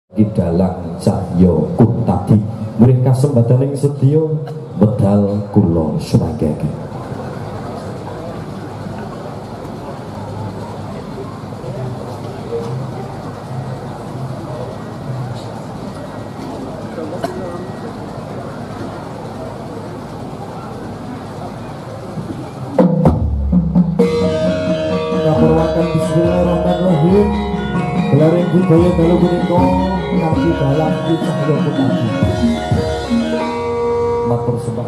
Ki Dalang Cahya Kuntadi murih kasembadaning sedya medal kula sumanggakaken. Bismillahirrahmanirrahim. Gelaring budaya dalu punika Ki Dalang Ki Cahya Kuntadi. Matur sembah.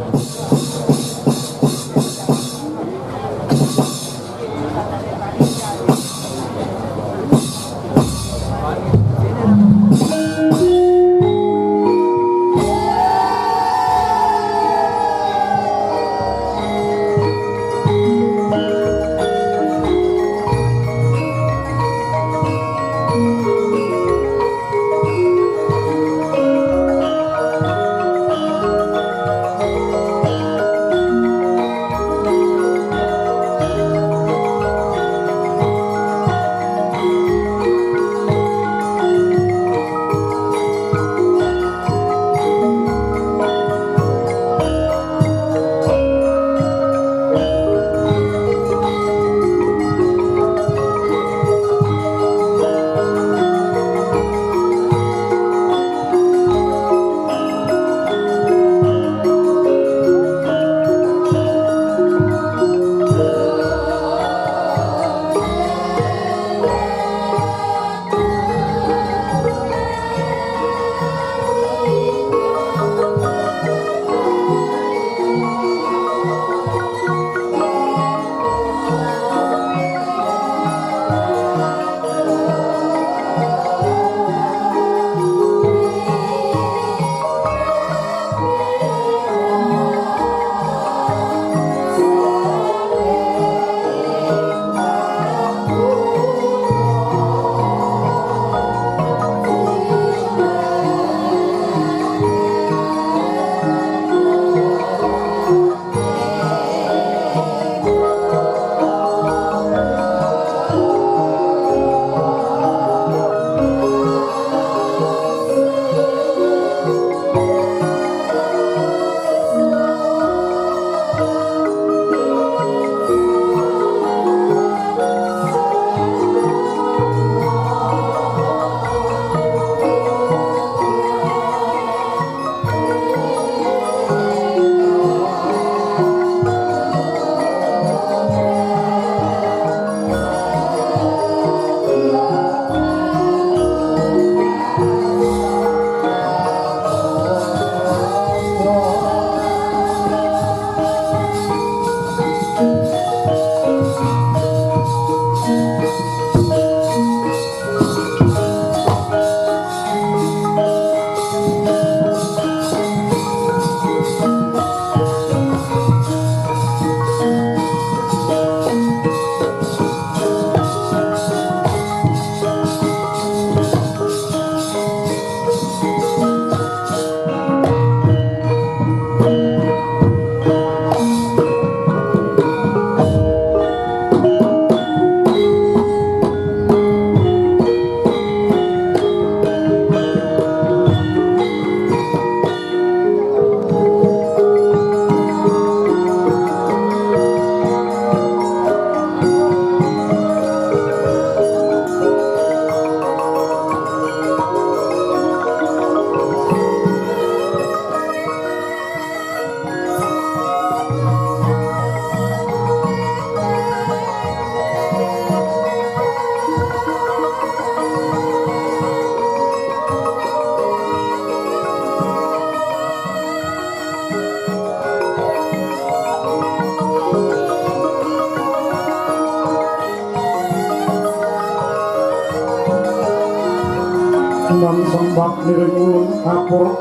Sembah niring ulun kapur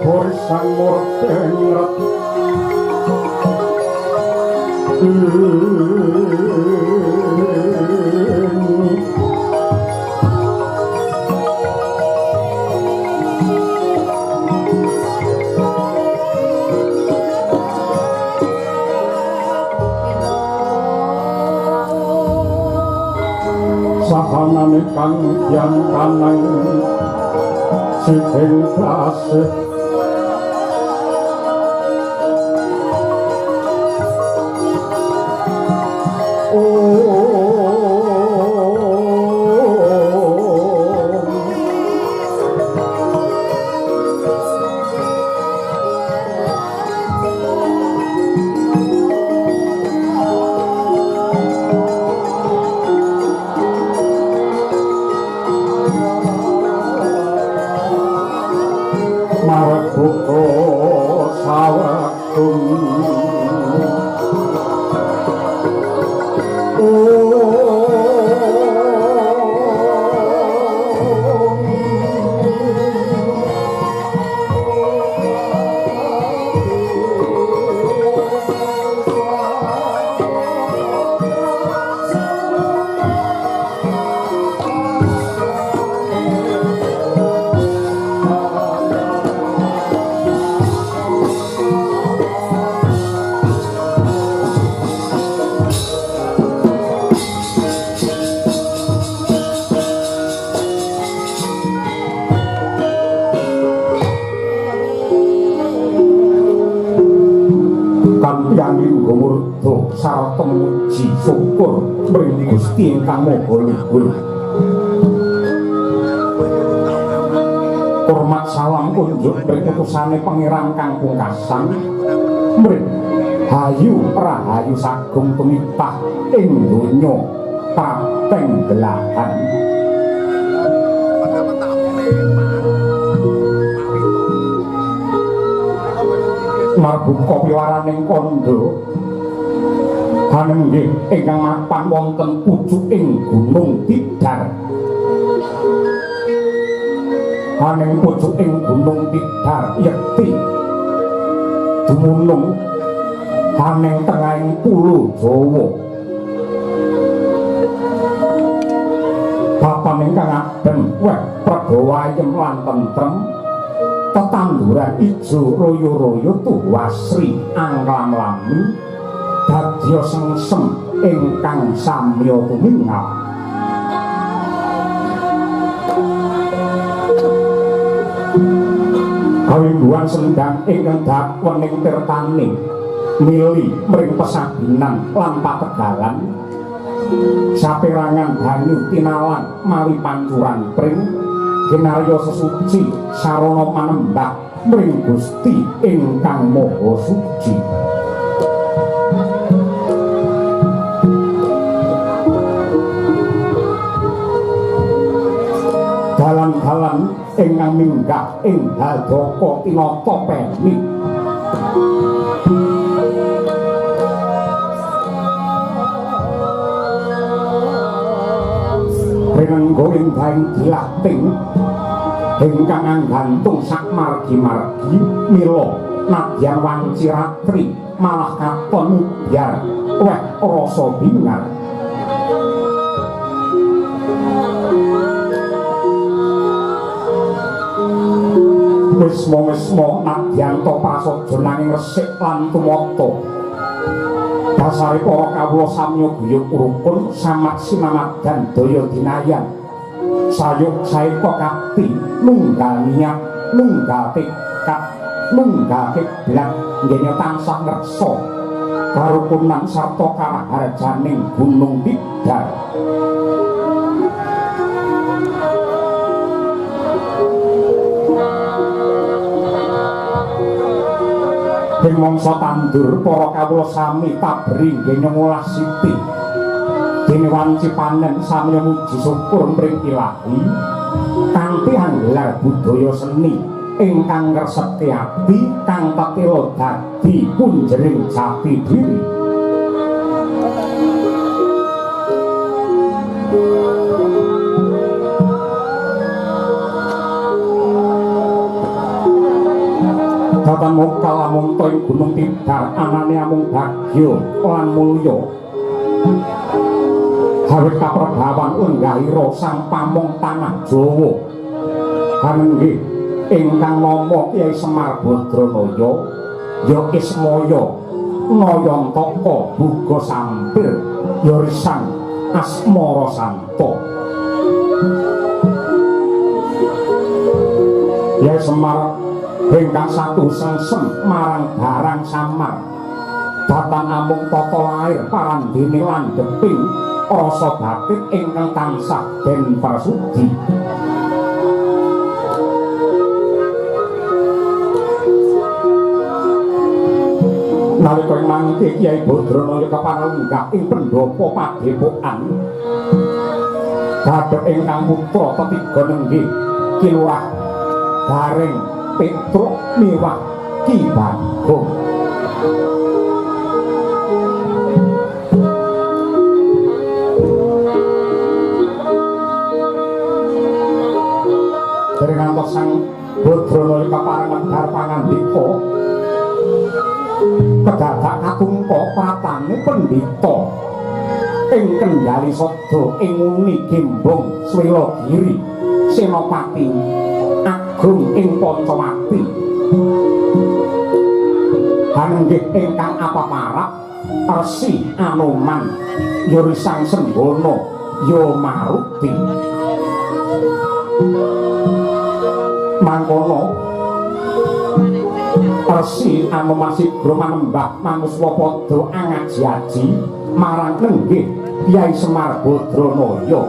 sang murtengret sahanane kang yang kanang. Sing kasih sarta muji syukur mring Gusti ingkang Maha Luhur. Hormat salam kunjuk mring utusane Pangeran kang pungkasan mring hayu rahayu sagung tumitah ing donya pateng belahan. Marbuka piwaraning kandha hanenggih ingkang mapan wonten pucuking Gunung Tidar. Haning pucuking Gunung Tidar yekti dumunung haning tengahing pulo Jawa. Papan ingkang adem weh pradawa ayem lan tentrem, tetanduran ijo royo-royo tuwasri anglam-lami dadya sengsem ingkang samya tumingal. Kawimbuhan sendang ingkang dakwening tirtane mili mring pesaginan lan pategalan, saperangan banyu tinalan mawi pancuran pring kinarya sesuci sarana manembah mring Gusti ingkang Maha Suci. Dalan-dalan ingkang minggah ing Haldaka tinata peni. Rinenggo indahing dilating ingkang anggantung sak margi-margi mila nadyan wanci ratri malah katon biar weh rasa bingar. Wisma-wisma nadyan ta prasaja nanging resik lan tumata. Dasare para kawula samya guyub rukun samat sinamadan daya dinayan. Sayuk saeka kapti nunggal niat, nunggal tekad, nunggal kiblat nggene tansah ngreksa karukunan sarta karaharjaning Gunung Tidar. Ing mangsa tandur para kawula sami tabri nggene ngolah siti. Dene wanci panen samya muji syukur mring Ilahi kanthi anggelar budaya seni ingkang ngreseki ati kang tetela dadi punjering jati diri. Datan muka lamun ing Gunung Tidar anane amung bagya lan mulya. Hawit kaprabawan lenggahira sang pamong tanah Jawa. Hanenggih ingkang nama Kyai Semar Badranaya ya Ismaya Nayantaka buga sampir ya risang asmara santa. Kyai Semar ingkang satu sengsem marang barang samar datan amung tata lair parandene landheping rasa batin ingkang tansah den prasudi. Nalika ing mangke Kyai Badranaya kapanunggah ing pendhapa padhepokan kadhep ingkang putra tetiga nenggih Ki Lurah Gareng Petruk miwah Ki Bagong. Dereng ngantos Sang Badranaya kapareng medhar pangandika kedadak katungka pratane pendhita ing Kendali Sada ing Uni Gembong Swelagiri Senopati Agung ing Pancawati. Hanenggih ingkang apaparap Resi Anoman ya Risang Sembana ya Maruti. Mangkono Resi Anoman sigra manembah manuswa padha angaji-aji marang nenggih Kyai Semar Badranaya.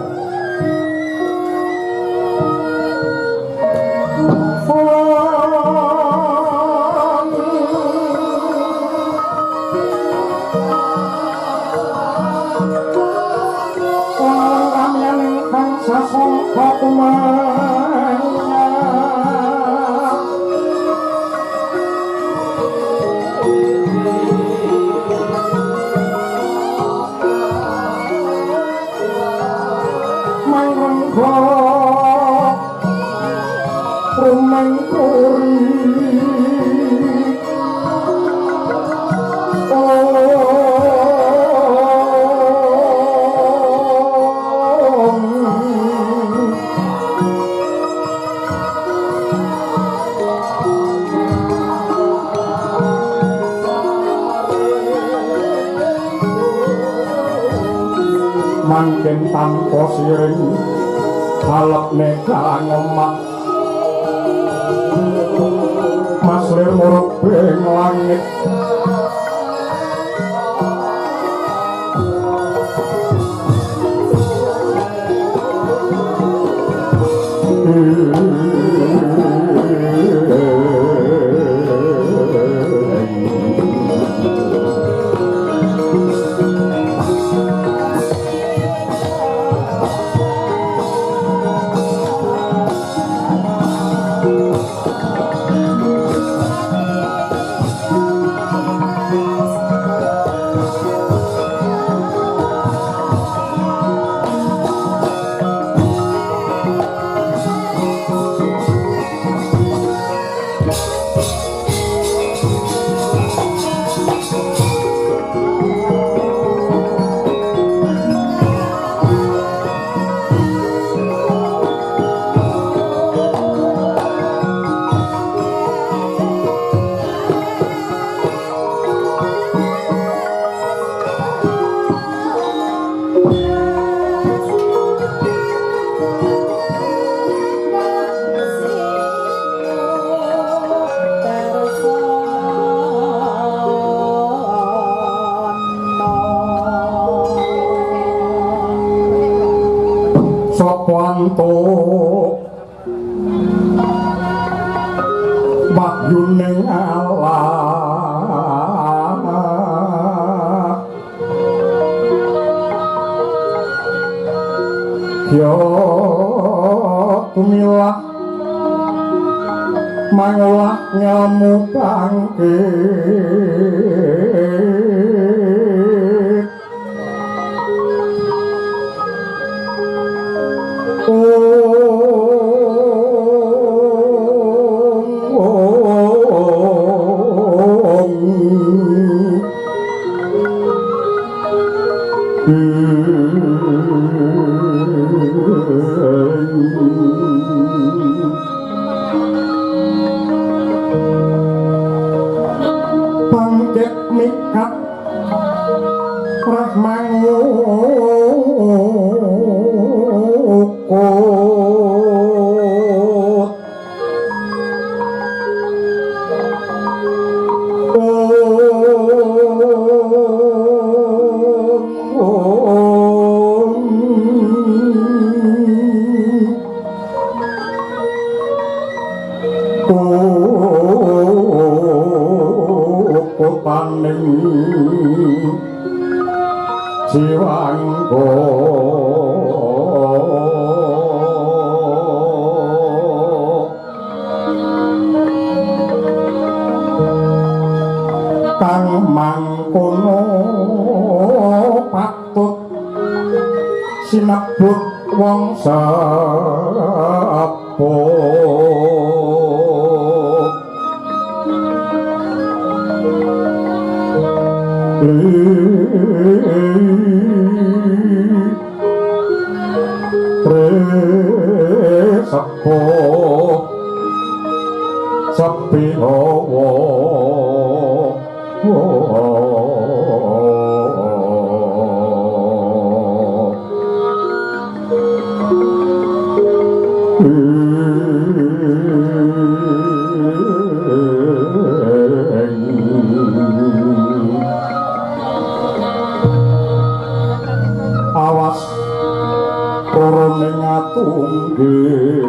Mangken tanpa siring alepne kalang omah maslir murubing langit antuk wahyuning Allah ya tumilah mangolah ngelmu bangkit. Bangkit mikat Kutaning jiwangga kang mangkono patut sinebut wong sepuh. Sepuh sepi hawa. Awas turun ing atunggil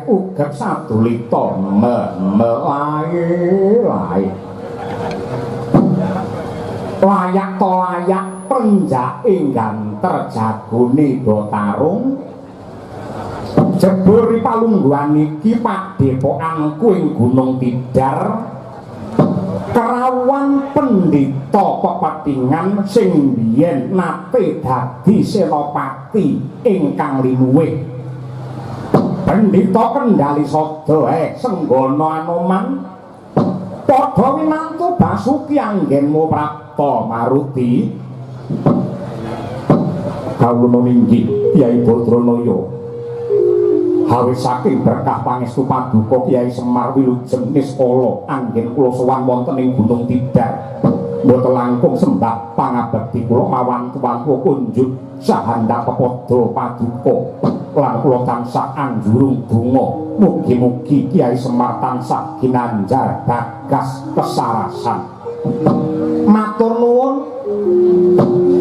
Ugak sadulita me-me-lae-lae layak to layak prenjake ganter jagone Batarung jebul palungguhan iki padhepokanku ing Gunung Tidar kerawan pendhita pepethingan sing biyen nate dadi senopati ingkang linuwih. Pendhita Kendali Sada Senggana Anoman padha winantu Basuki anggenmu prapta maruti. Kawula ninggih Kyai Badranaya hawis saking berkah pangestu paduka Kyai Semar wilujeng niskala anggen kula sowan wonten ing Gunung Tidar mboten langkung sembah pangabekti kula mawantu-wantu kunjuk sahandap pepadha paduka lan kula tansah anjurung donga mugi-mugi Kyai Semar tansah ginanjar bagas kesarasan. Matur nuwun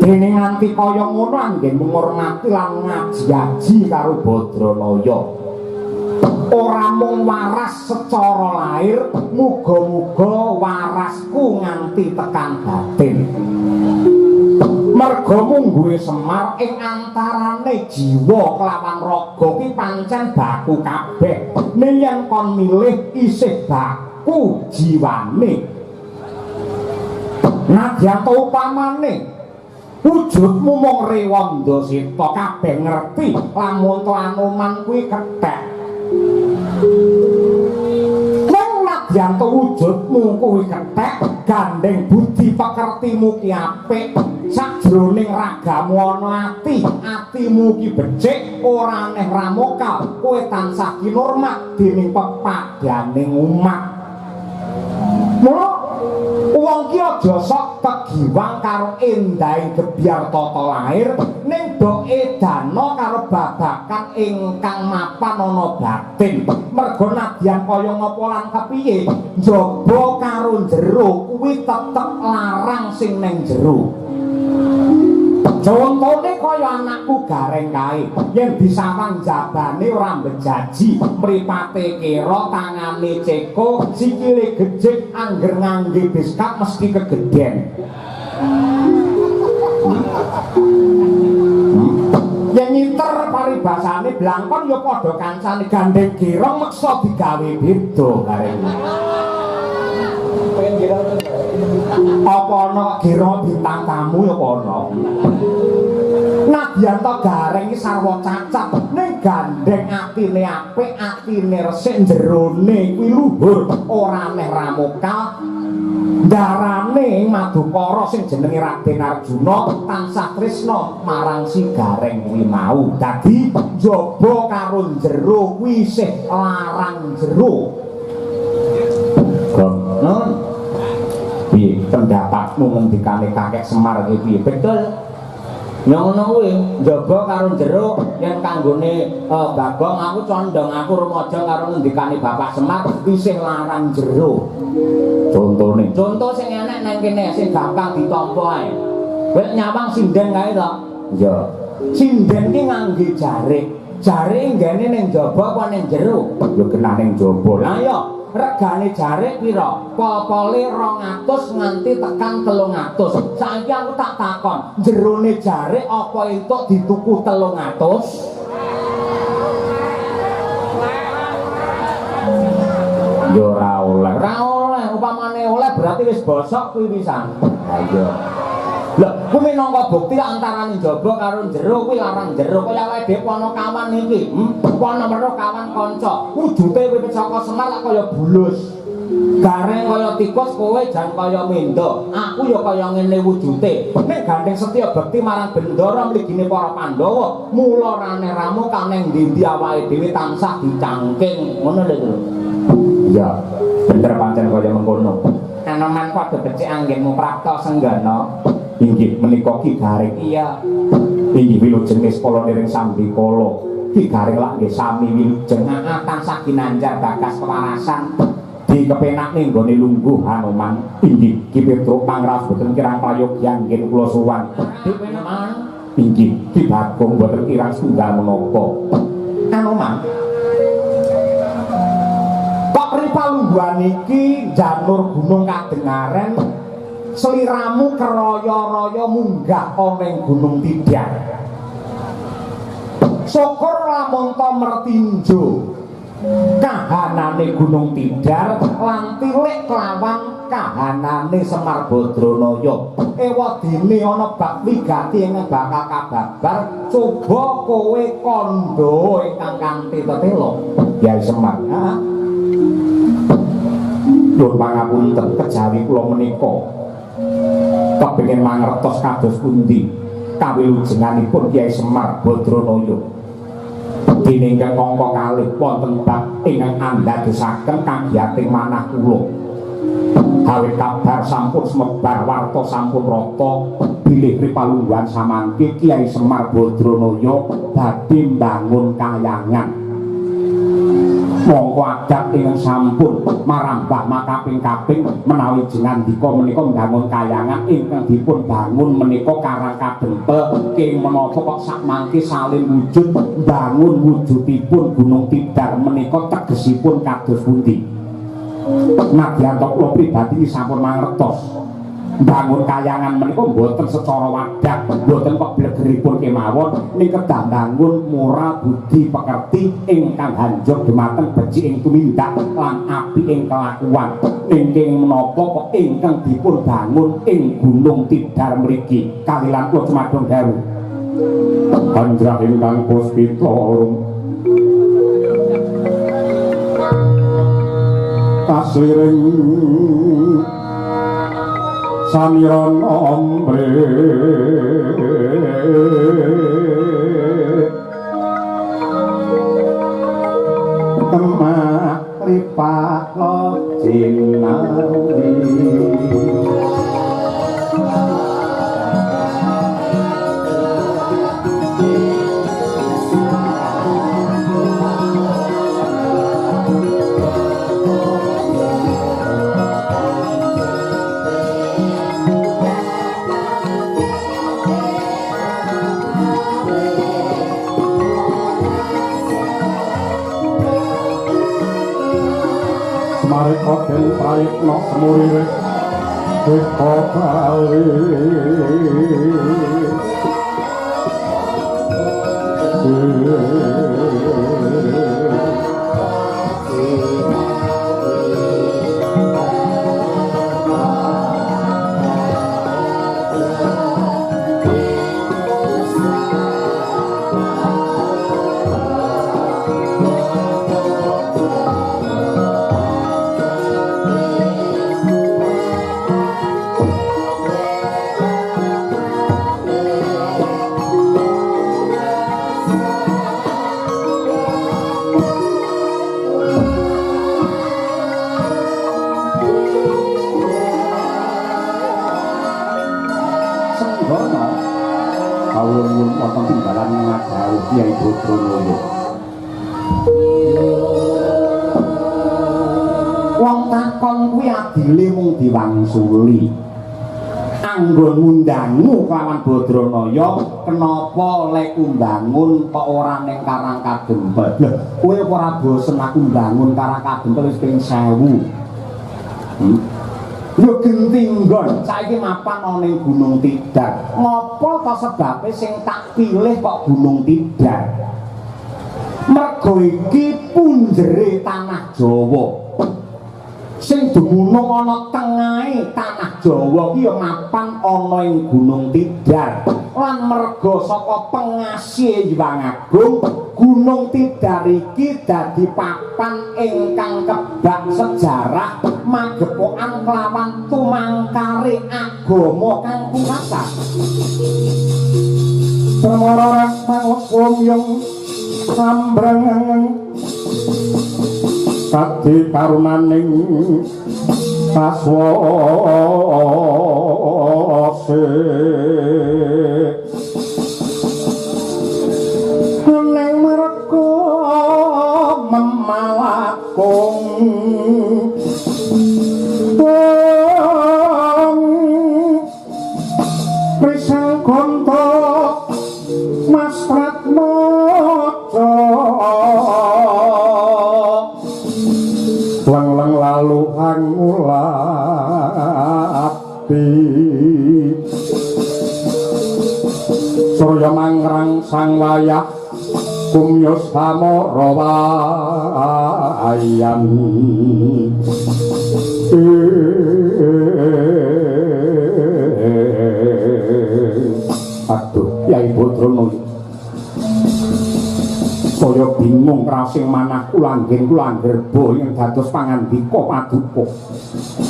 dene nganti kaya ngono anggenmu ngurmati lan ngaji-aji karo Badranaya. Ora mung waras secara lahir, muga-muga warasku nganti tekan batin. Merga mungguhe Semar ing antarane jiwa kelawan raga ki pancen baku kabeh. Ning yen kon milih isih baku jiwane. Nadyan ta upamane wujudmu mung rewanda seta kabeh ngerti lamun to Anoman kuwi kethek. Mung nadyan ta wujudmu kuwi kethek, gandeng budi pekertimu ki apik. Sajroning ragamu ana ati, atimu ki becik, ora aneh ramokal, kowe tansah kinurmat dening pepadaning umat. Mula wong ki aja sok kegiwang karo endahe gebyar tata lahir, ning do edana karo babakan ingkang mapan ana batin. Merga nadyan kaya ngapa lan kepiye, njaba karo jero kuwi tetep larang sing ning jero. Contone kaya anakku Gareng kae, yen disawang jabane ora mbejaji, mripate kera, tangane ceko, sikile gejik, angger ngangge beskap mesti kegeden. Yen nyiter paribasane blangkon ya padha kancane, gandeng gerong meksa digawe beda Gareng. Apa ana gerong bintang tamu ya apa ana? Nadyan to Gareng iki sarwa cacat, ning gandeng atine apik, atine resik, jerone kuwi luhur, ora aneh ramokal. Darane Madukara sing jenenge Raden Arjuna tansah tresna marang si Gareng kuwi mau. Dadi njaba karo jero kuwi isih larang jero. Gong. Piye pendapatmu ngendikane Kakek Semar iki piye? Betul. Ya ngono kuwi, njaba karo jero yen kanggone Bagong aku condong aku rumaja karo ngendikane Bapak Semar isih larang jero. Contone. Conto sing enek nang kene sing gampang ditampa ae. Kowe nyawang sinden kae to? Iya. Sinden ki ngangge jarik. Jarik nggene ning njaba apa ning jero? Ya genah ning njaba. Lah iya, regane jarik pira? Popole 200 nganti tekan 300. Saiki aku tak takon, jerone jarik apa entuk dituku 300? Ya ora oleh. Ora oleh, upamane oleh berarti wis bosok kuwi pisan. Ha iya. Lho, kuwi minangka bukti antarane njaba karo jero kuwi larang jero. Kaya awake dhewe ana kawan iki, ana weruh kawan kanca. Wujude kuwi saka Semar lak kaya bulus. Gareng kaya tikus, kowe jan kaya mendo. Aku ya kaya ngene wujude. Nek gandeng setya bekti marang Bendara mligine para Pandhawa, mula rane ramu kaneng ndi-ndi awake dhewe tansah dicangking. Ngono lho, Tru. Iya, bener pancen kaya mengkono. Anoman padha becik anggenmu prapta senggana. Inggih menika Ki Gareng. Iya. Inggih wilujeng niskala niring sambikala. Ki Gareng lak nggih sami wilujeng. Heeh, tansah ginanjar bagas kewarasan. Dikepenakne nggone lungguh Hanoman. Inggih Ki Petruk pangraos boten kirang prayogi anggen kula sowan. Dipenaman. Inggih Ki Bagong boten kirang setunggal menapa. Hanoman. Kok ripalungguhan iki janur gunung kadengaren sliramu keraya-raya munggah ana ing Gunung Tidar. Syukur lamun ta mertinjo kahanane Gunung Tidar lan tilik kelawan kahanane Semar Badranaya. Ewadene ana bab wigati ingkang bakal kababar, coba kowe kandha ingkang kanthi tetela. Kyai Semar. Heeh. Nyuwun pangapunten kejawi kula menika kepengin mangertos kados pundi kawilujenganipun Kyai Semar Badranaya. Dene ingkang angka kalih wonten bab ingkang andadosaken kagiyating manah kula. Awit kabar sampun semebar warta sampun rata bilih ripalungguhan samangke Kyai Semar Badranaya badhe mbangun kayangan. Mongko adat ingkang sampun marambah makaping-kaping menawi jengandika menika mbangun kayangan ingkang dipun bangun menika karang kadempel king menapa kok sakmangke salin wujud mbangun wujudipun Gunung Tidar menika tegesipun kados pundi. Nadyan to kula pribadi sampun mangertos mbangun kayangan menika mboten secara wadah, mboten kok blegeripun kemawon, ning kedah mbangun moral budi pekerti ingkang hanjog dumateng becik ing tumindak lan apik ing kelakuan. Ning kenging menapa kok ingkang dipun bangun ing Gunung Tidar mriki kalilan kula cumadong dawu. Anjrah ingkang puspita tasliring samiran ombre kemak ripaka jinawi. Semarika den prayitna semurire deka bali. Kula nuwun wonten timbalan ngadhawuh Kyai Badranaya. Wong takon kuwi adile mung diwangsuli. Anggon ngundangu kelawan Badranaya, kenapa lek mbangun kok ora ning Karang Kadempel? Lho, kowe ora bosen aku mbangun Karang Kadempel wis ping 1000. Yo genti nggon, saiki mapan ana ning Gunung Tidar. Ngopo to sebabe sing tak pilih kok Gunung Tidar? Mergo iki punjere tanah Jawa. Sing dumunung ana tengahe tanah Jawa ki ya mapan ana ing Gunung Tidar. Lan merga saka pengasihe Hyang Agung, Gunung Tidar iki dadi papan ingkang kebak sejarah magepokan kelawan tumangkare agama kang kuwasa. Permara mangukum yung sambreng kadi karunaning kaswase neng merga memalakung risang gonto Mas Pratmojo leng-leng lalu angulati surya mangrang sang wayah kumyus samara wayan. Aduh, Kyai Badranaya saya bingung rasing manah kulanggen kulanggerba ing dados pangandika paduka.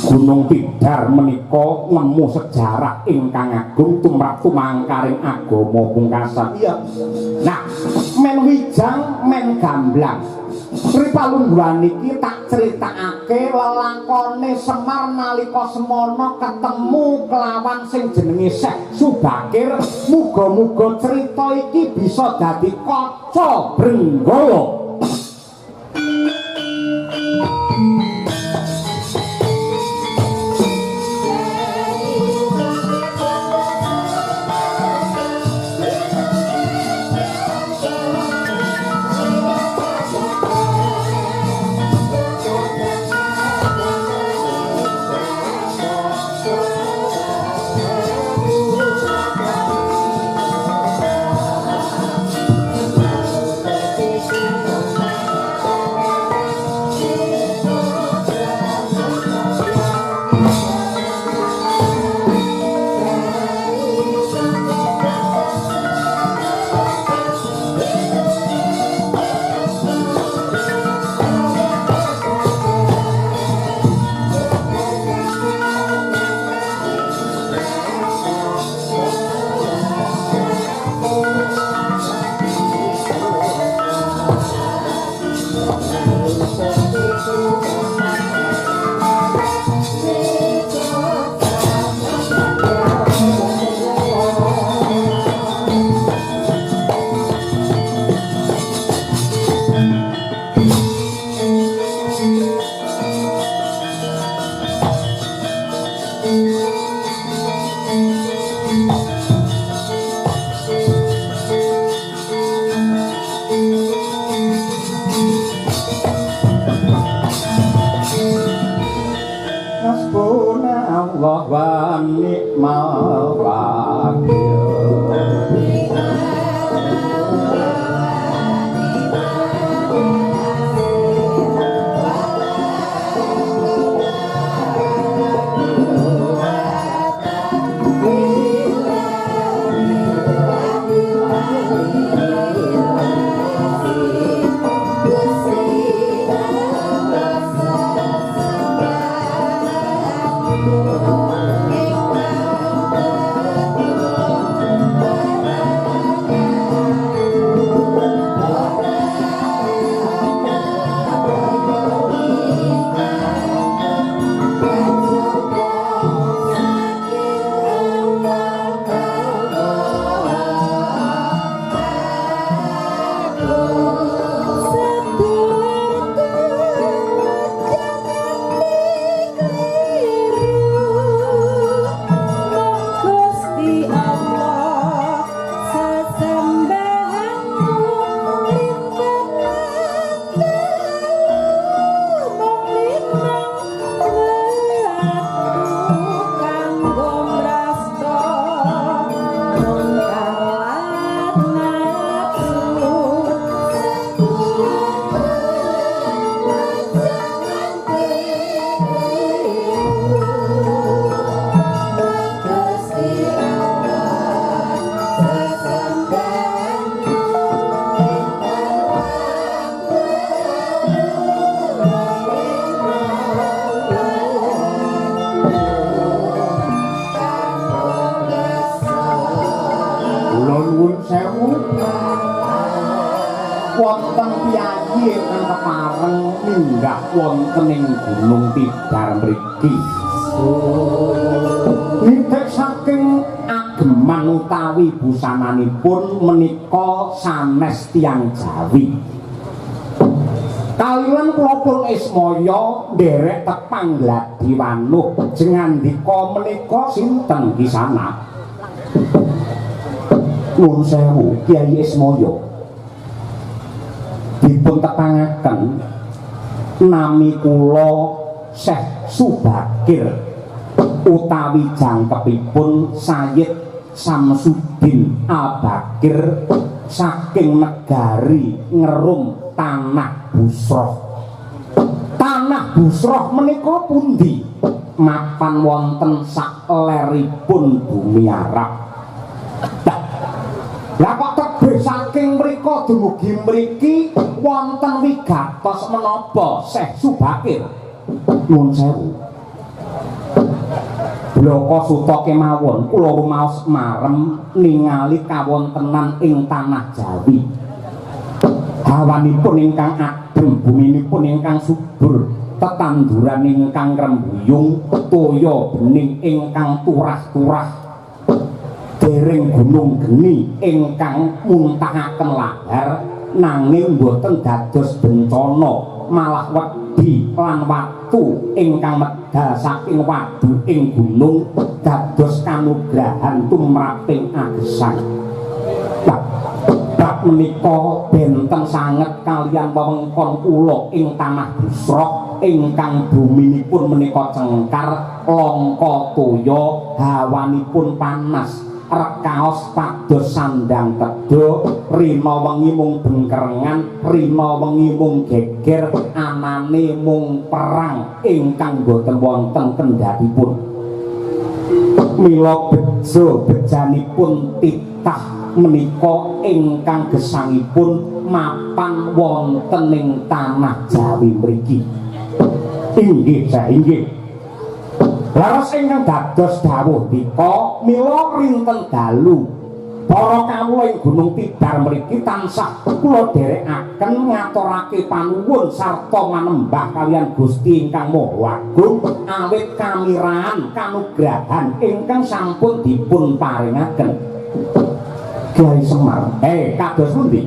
Gunung Tidar menika nemu sejarah ingkang agung tumrap tumangkaring agama pungkasan. Iya. Nah, men wijang men gamblang. Pripalungguhan iki tak critakake lelakone Semar nalika semana ketemu kelawan sing jenenge Syekh Subakir. Muga-muga cerita iki bisa dadi kaca brenggala. Thank you. Sewu, wonten piyayi ingkang kepareng minggah wonten ing Gunung Tidar mriki. Nitik saking ageman utawi busananipun menika sanes tiyang Jawi. Kaliyan kula pun Ismaya nderek tepang gladi wanuh jengandika menika sinten kisana? Nuwun sewu Kyai Ismaya. Dipun tepangaken nami kula Syekh Subakir utawi jangkepipun Sayyid Samsudin Al-Bakir saking negari Ngerum Tanah Busroh. Tanah Busroh menika pundi? Mapan wonten sakleripun bumi Arab. Lah kok tebih saking mriko dumugi mriki wonten wigatos menapa Syekh Subakir? Nuwun sewu. Bloko suta kemawon kula rumaos marem ningali kawontenan ing tanah Jawi. Hawanipun ingkang adem, buminipun ingkang subur, tetanduran ingkang rembuyung, toya bening ingkang turah-turah. Dereng gunung geni ingkang muntahaken lahar nanging boten dados bencana, malah wedi lan watu ingkang medal saking wadu ing gunung dados kanugrahan tumraping agesang. Bab menika benten sanget kaliyan wewengkon kula ing tanah Busroh ingkang buminipun menika cengkar, langka toya, hawanipun panas, rekaos pados sandang tedha, rina wengi mung bengkerengan, rina wengi mung geger, anane mung perang ingkang boten wonten kendhatipun. Mila bejo bejanipun titah menika ingkang gesangipun mapan wonten ing tanah Jawi mriki. Inggih, inggih. Leres ingkang dados dawuh dika, mila rinten dalu para kawula ing Gunung Tidar mriki tansah kula dherekaken ngaturake panuwun sarta manembah kaliyan Gusti ingkang Maha Agung awit kamirahan kanugrahan ingkang sampun dipun paringaken. Kyai Semar, kados pundi?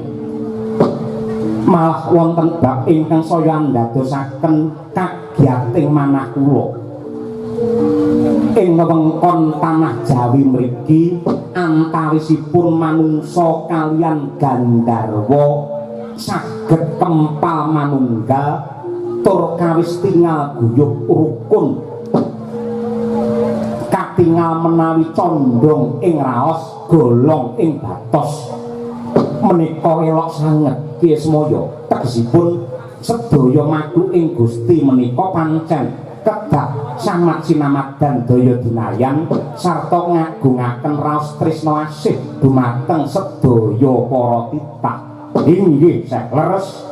Malah wonten bab ingkang saya andadosaken kagiyating manah kula. Ing wewengkon tanah Jawi mriki antawisipun manungsa kaliyan gandharwa saged kempal manunggal tur kawis tingal guyub rukun, katingal menawi condong ing raos golong ing batos. Menika elok sanget Ki Ismaya, tegesipun sedaya makhluk ing Gusti menika pancen kedah samat sinamadan daya dinayan sarta ngagungaken raos tresna asih dumateng sedaya para titah. Inggih, leres.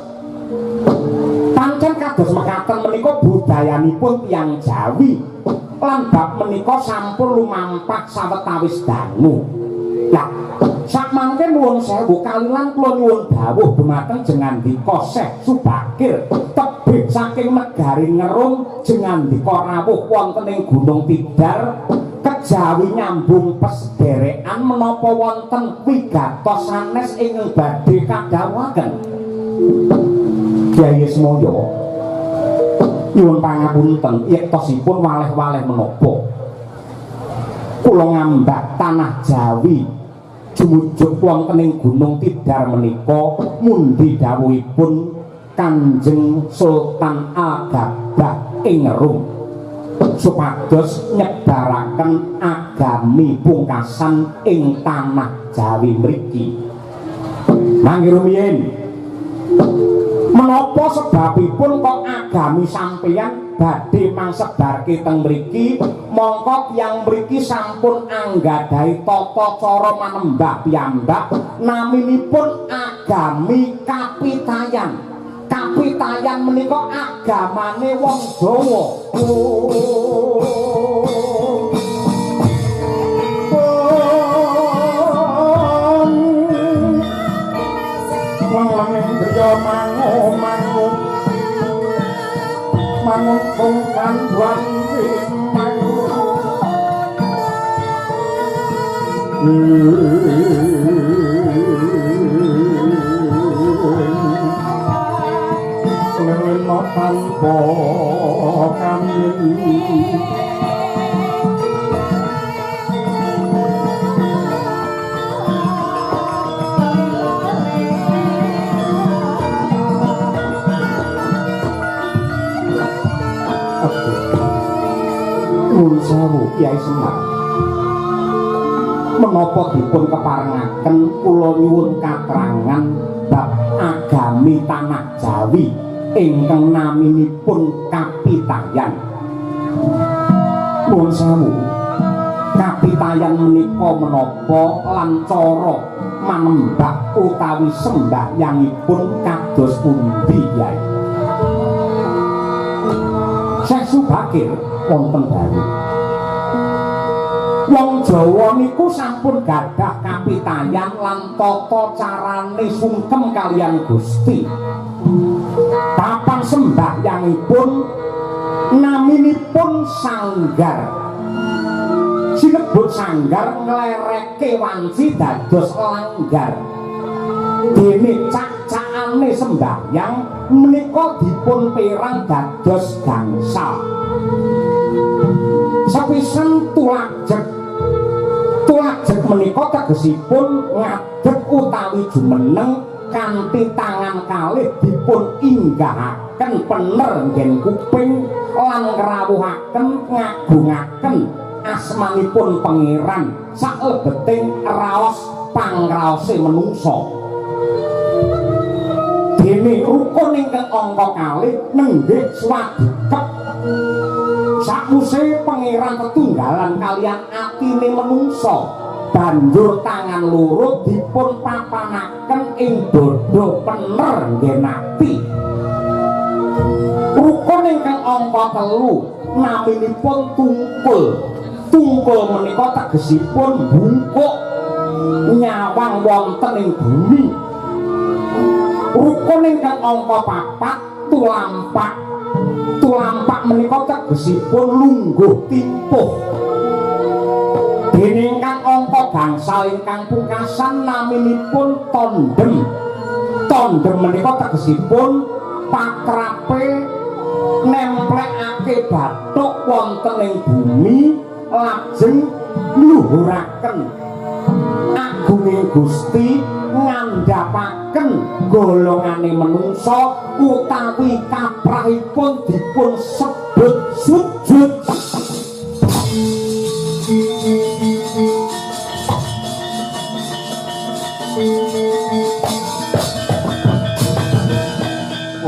Pancen kados mekaten menika budayanipun tiyang Jawi lan bab menika sampun lumampah sawetawis dangu. Lah sakmangke nuwun sewu kaliyan kula nyuwun dawuh dumateng jengandika Syekh Subakir tebih saking negari Ngerum jengandika rawuh wonten ing Gunung Tidar kejawi nyambung pesederekan menapa wonten wigatos sanes ingkang badhe kadhawuhaken. Kyai Ismaya, nyuwun pangapunten yektosipun waleh-waleh menapa kula ngambak tanah Jawi jumujuk wonten ing Gunung Tidar menika mundi dawuhipun Kanjeng Sultan Al-Gabah ing Rum supados nyebaraken agami pungkasan ing tanah Jawi mriki. Mangke rumiyin menapa sebabipun kok agami sampeyan badhe mangsebarke teng mriki, mongko tiyang mriki sampun anggadhahi tata cara manembah piyambak naminipun agami Kapitayan. Kapitayan menika agamane wong Jawa. Manguntung kanduan timeng lena tanpa kami. Nuwun sewu Kyai Semar, menapa dipun keparengaken kula nyuwun katrangan bab agami tanah Jawi ingkang naminipun Kapitayan. Nuwun sewu, Kapitayan menika menapa lan cara manembah utawi sembahyangipun kados pundi Kyai? Syekh Subakir wonten dalu. Wong Jawa niku sampun gadah kapitayan lan tata carane sungkem kaliyan Gusti. Papan sembahyangipun naminipun sanggar. Sinebut sanggar nglereke wanci dados langgar. Dene cak-cakane sembahyang menika dipun perang dados gangsal. Sepisan tulajeg. Tulajeg menika tegesipun ngadeg utawi jumeneng kanthi tangan kalih dipun inggahaken pener nggen kuping lan ngrawuhaken ngagungaken asmanipun Pangeran saklebeting raos pangraose menungsa. Dene rukun ingkang angka kalih nenggih swadikep. Sakwise Pangeran tetunggalan kaliyan atine menungsa, banjur tangan loro dipun papanaken ing dada pener nggen ati. Rukun ingkang angka telu naminipun tungkul. Tungkul menika tegesipun bungkuk nyawang wonten ing bumi. Rukun ingkang angka papat tulampak. Tulampak menika tegesipun lungguh timpuh. Dene ingkang angka gangsal ingkang pungkasan naminipun tondem. Tondem menika tegesipun patrape nemplekake bathuk wonten ing bumi lajeng ngluhuraken agunge Gusti ngandhapaken golongane menungsa utawi kaprahipun dipun sebut sujud.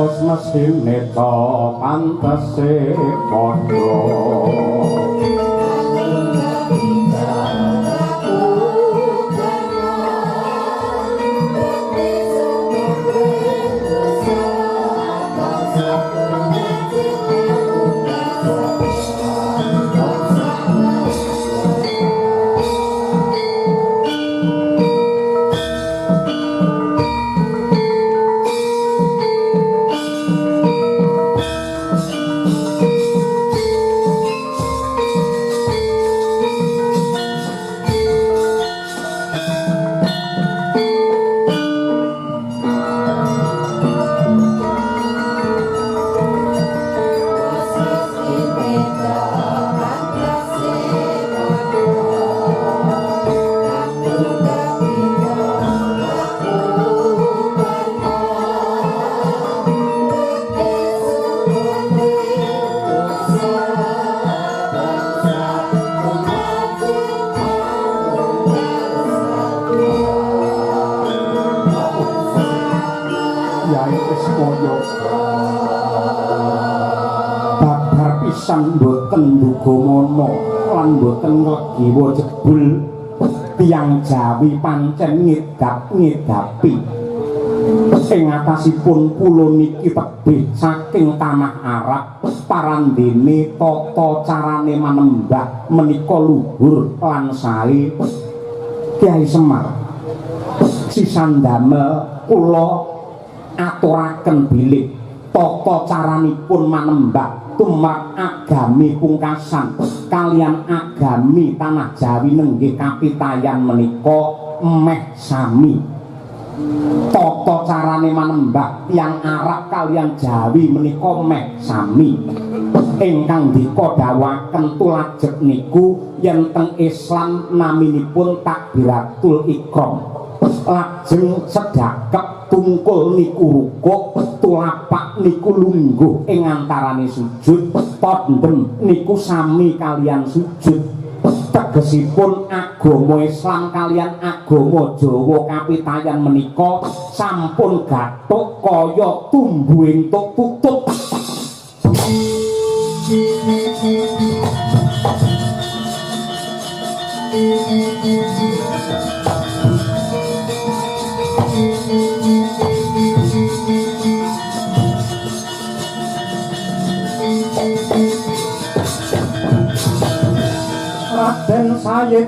Wis mesthine ta pantese padha. Babar pisan mboten nduga lan mboten nglegiwa jebul tiyang Jawi pancen ngedap-ngedapi ing atasipun pulo niki tebih saking tanah Arab parandene tata carane manembah menika luhur lan sae. Kyai Semar sisan damel kula aturaken bilih tata caranipun manembah Tumrap agami pungkasan kalian agami tanah Jawi nenggih kapitayan menika meh sami. Tata carane manembah tiyang Arab kalian Jawi menika meh sami. Ingkang dikadhawuhaken tulajeg niku yen teng Islam naminipun takbiratul ikram. Lajeng sedhakep tungkul niku rukuk, tulapak niku lungguh ing antarane sujud, tandem niku sami kalian sujud. Tegesipun agama Islam kalian agama Jawa kapitayan menika sampun gathuk kaya tumbu entuk tutup. Raden Sayid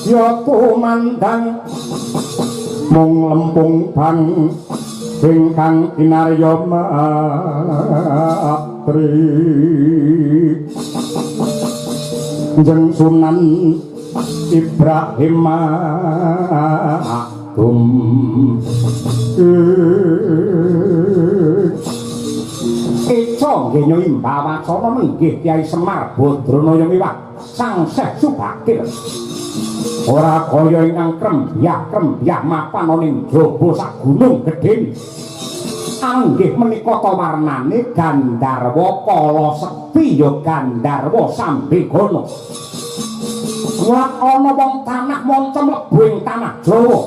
ya tumandang mung lempung bang ingkang kinarya matri Jeng Sunan Ibrahim Makdum. Eca nggih nyimba wacana menggih Kyai Semar Badranaya miwah Sang Syekh Subakir. Ora kaya ingkang krembyah-krembyah mapan ana ing jaba sak gunung gedhe. Anggih menika ta warnane Gandharwa Kala Sekti ya Gandharwa Sambegana. Ora ana wong tanah manca mlebu ing tanah Jawa.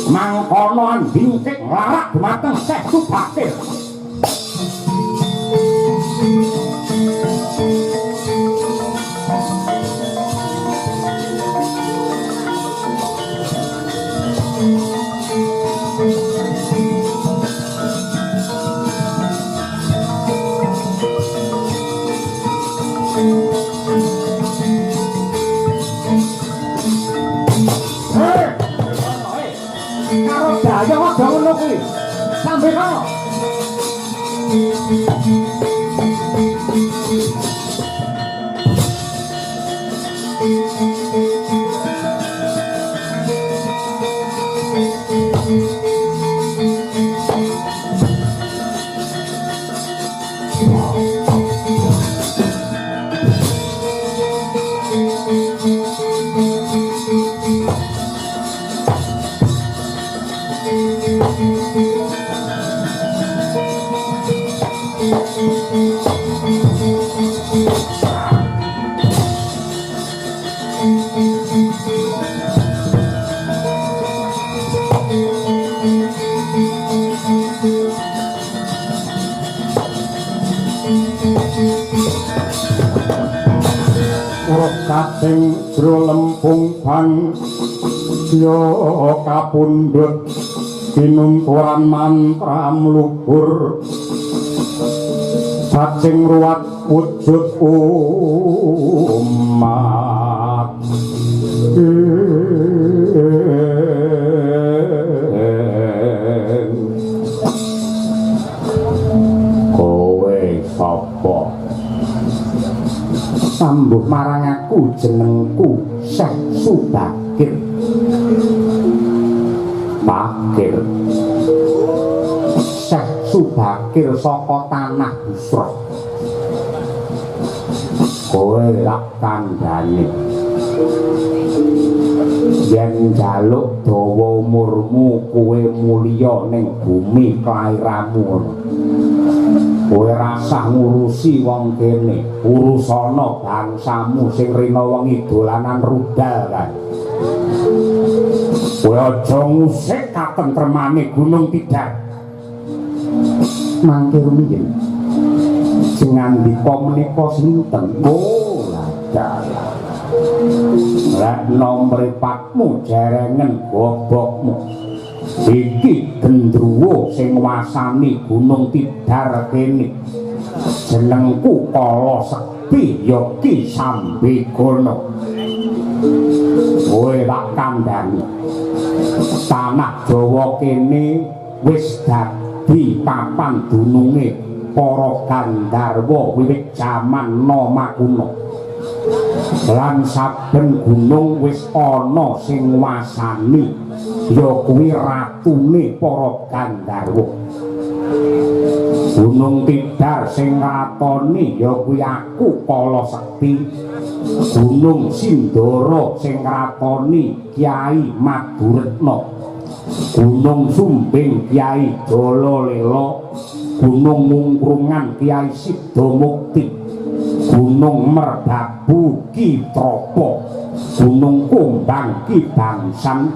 Mangkono andingkik nglarak dumateng Syekh Subakir. Karo daya aja ngono kuwi. Sampe kono. Kating jro lempung bang ya kapundhut kinunturan mantra mlubur cacing ruwat wujud umat. Kowe sapa? Sambuh marang aku jenengku Syekh Subakir. Bakir Syekh Subakir saka tanah Busra. Kowe lak kandhane yen njaluk dawa umurmu kowe mulya ning bumi kelairamu. Kowe rasah ngurusi wong kene, urusana bangsamu sing rina wengi dolanan rudal kae. Kowe aja ngusik katentremane Gunung Tidar. Mangke rumiyin sing ngandika menika sinten? Oh, ladalah. Rekno mripatmu jerengen gobokmu. Iki gendruwo sing nguasani Gunung Tidar kene. Jenengku Kala Sekti ya Ki Sambegana. Kowe tak kandhani. Tanah Jawa kene wis dadi papan dununge para gandharwa wiwit jaman Nama kuna. Lan saben gunung wis ana sing nguasani, ya kuwi ratune para gandharwa. Gunung Tidar sing ngratoni ya kuwi aku Kala Sekti. Gunung Sindoro sing ngratoni Kyai Maduretna. Gunung Sumbing Kyai Jalalela. Gunung Mungkrungan Kyai Sidamukti. Gunung Merbabu Ki Trapa. Gunung Kumbang Ki Bangsan.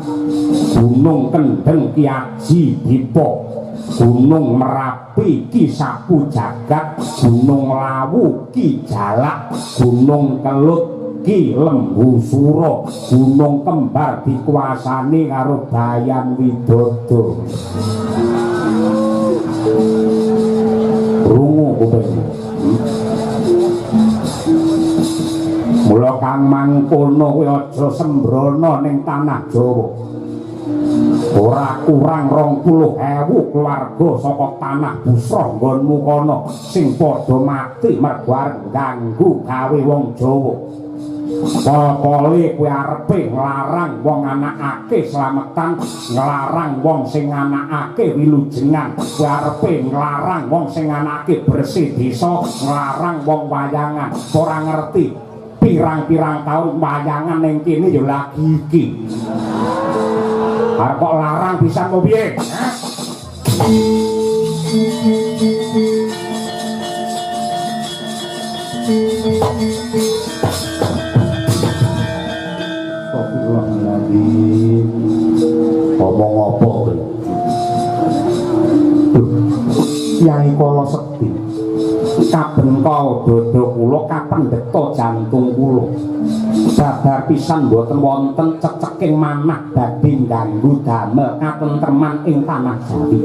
Gunung Kendeng Ki Aji Dipa. Gunung Merapi Ki Sapu Jagat. Gunung Lawu Ki Jalak. Gunung Kelut Ki Lembu Sura. Gunung Kembar dikuasani karo Bayan Widodo. Rungu kupingmu. Mula kang mangkono kuwi aja sembrono ning tanah Jawa. Ora kurang 20.000 keluarga saka tanah Busra nggonmu kono sing padha mati mergo arep ganggu gawe wong Jawa. Pol-pole kuwi arepe nglarang wong anakake slametan, nglarang wong sing anakake wilujengan, kuwi arepe nglarang wong sing anakake bersih desa, nglarang wong wayangan. Ora ngerti pirang-pirang taun wayangan ning kene ya lagi iki. Arep kok larang pisan kok piye? Astagfirullahaladzim. Ngomong apa kowe? Kyai Kala Sekti, kabengkal dada kula, kapendheta jantung kula. Babar pisan mboten wonten ceceking manah badhe ngganggu damel katentreman ing tanah Jawi.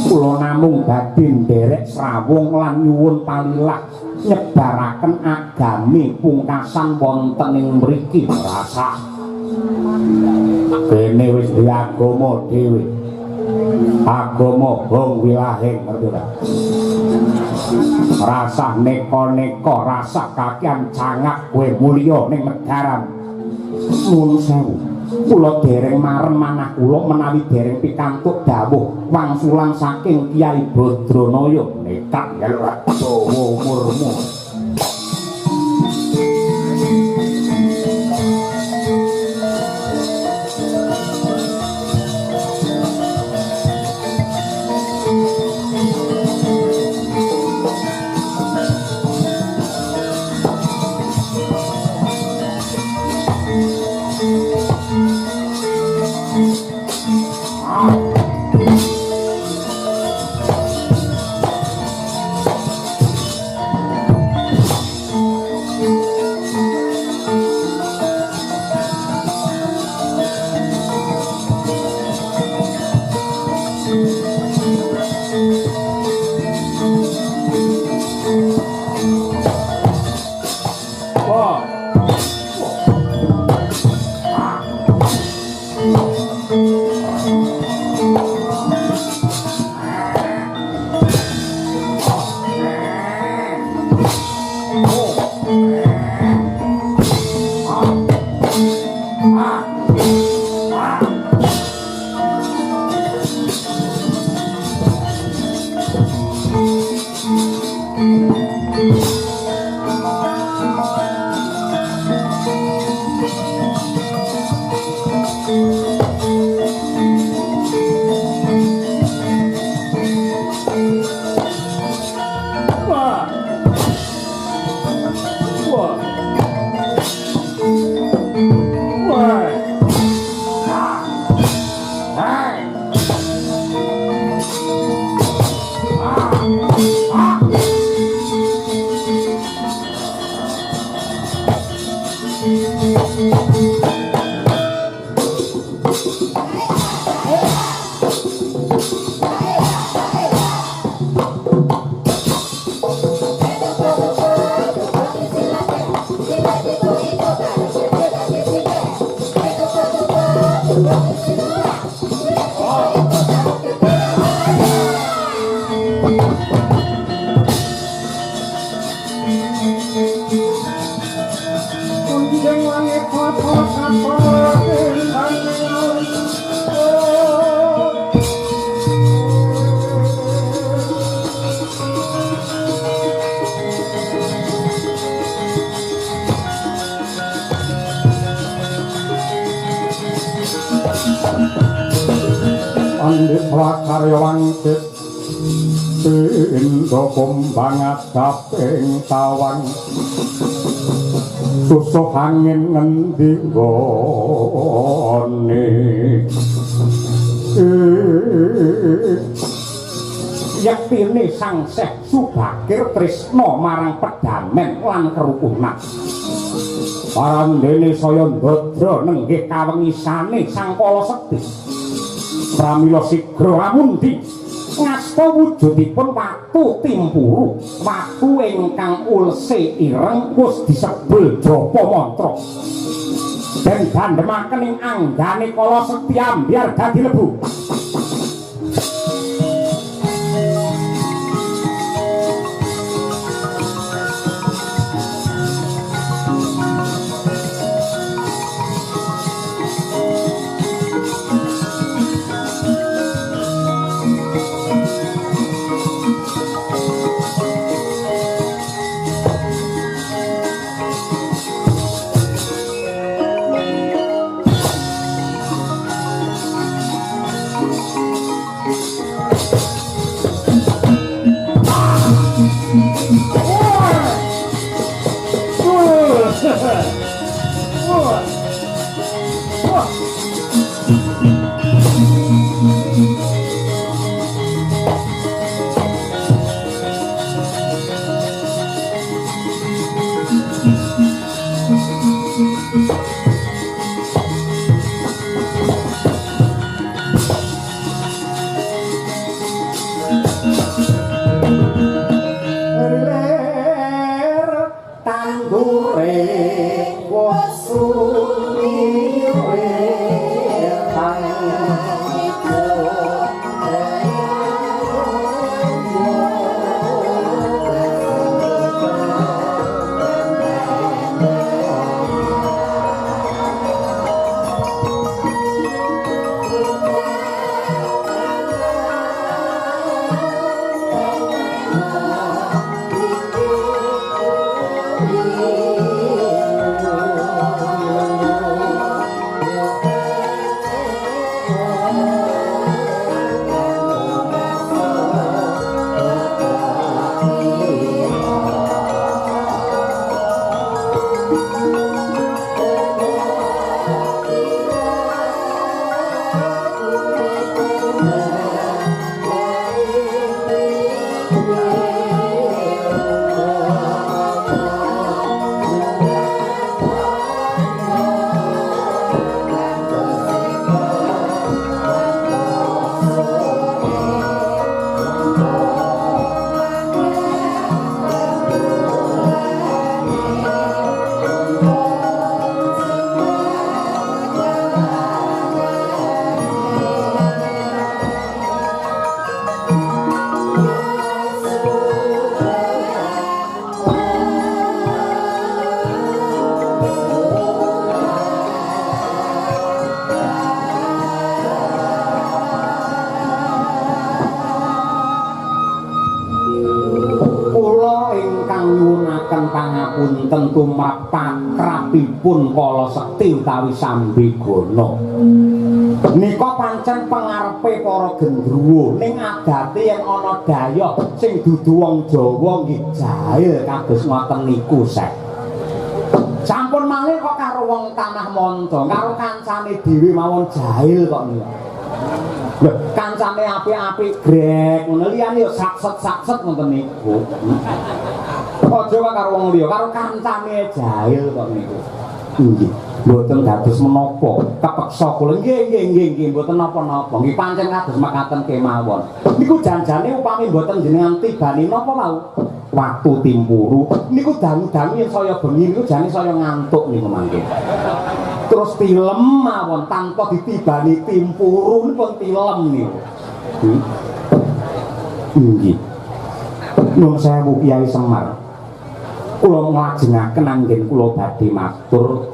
Kula namung badhe nderek srawung lan nyuwun palilah nyebaraken agami pungkasan wonten ing mriki. Rasa kene wis duwe agama dhewe. Agama Hong Wilahing, ngerti ora? Rasah neka-neka, rasah kakean cangak kowe mulya ning negaran. Nuwun sewu, kula dereng marem manah kula menawi dereng pikantuk dawuh wangsulan saking Kyai Badranaya. Nekat njaluk ora dawa umurmu. Pandit swakarya wangsit pindha kumbang adaping tawang susuh angin ngendi nggone. Yektine Sang Syekh Subakir tresna marang pedamen lan kerukunan. Parandene saya ndadra nenggih kawengisane Sang Kala Sekti. Pramila sigra amundi ngasta wujudipun watu timpuru, watu ingkang ulse ireng wis disebul japa mantra. Den dandhemaken ing anggane Kala Sekti ambyar dadi lebu. Pangapunten tumrap pakrapipun Kala Sekti utawi Sambigana. Nika pancen pengarepe para gendruwo ning adate yen ana dayoh sing dudu wong Jawa nggih jahil kados ngoten niku, Sek. Sampun malih kok karo wong tanah manca, karo kancane dhewe mawon jahil kok niku. Lho, kancane apik-apik grek ngono liyane yo sakset-sakset ngoten niku. Aja kok karo wong liya, karo kancane jahil kok niku. Nggih, mboten dados menapa, kepeksa kula. Nggih, nggih, nggih, nggih, mboten napa-napa. Nggih pancen kados mekaten kemawon. Niku janjane upami mboten jenengan tibani napa wau? Watu timpuru niku dangu-dangu yen saya bengi niku jane saya ngantuk niku mangke. Terus tilem mawon tanpa ditibani timpuru pun tilem niku. Nggih. Nuwun sewu Kyai Semar. Kula nglajengaken anggen kula badhe matur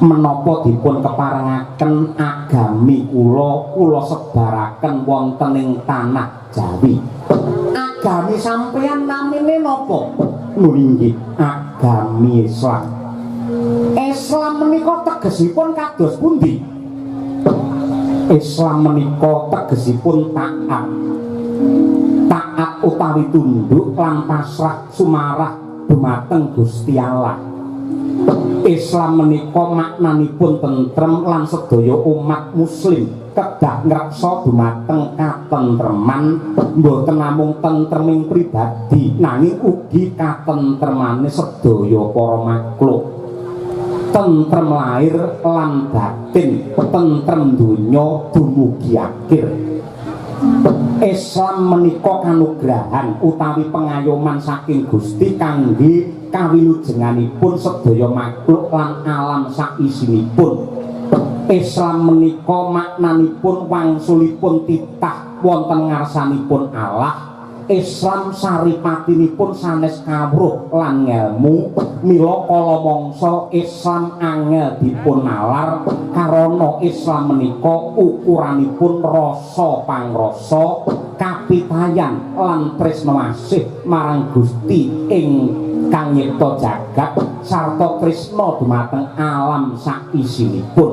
menapa dipun keparengaken agami kula kula sebaraken wonten ing tanah Jawi. Agami sampeyan namine napa? Lho inggih, agami Islam. Islam menika tegesipun kados pundi? Islam menika tegesipun taat. Taat utawi tunduk lan pasrah sumarah dumateng Gusti Allah. Islam menika maknanipun tentrem lan sedaya umat muslim kedah ngreksa dumateng katentreman, mboten namung tentreming pribadi nanging ugi katentremane sedaya para makhluk. Tentrem lahir lan batin, tentrem donya dumugi akhir. Islam menika kanugrahan utawi pengayoman saking Gusti kangge kawilujenganipun sedaya makhluk lan alam saisinipun. Islam menika maknanipun wangsulipun titah wonten ngarsanipun Allah. Islam saripatinipun sanes kawruh lan ngelmu, mila kala mangsa Islam angel dipun nalar karana Islam menika ukuranipun rasa pangrasa, kapitayan lan tresna asih marang Gusti ingkang nyipta jagat sarta tresna dumateng alam saisinipun.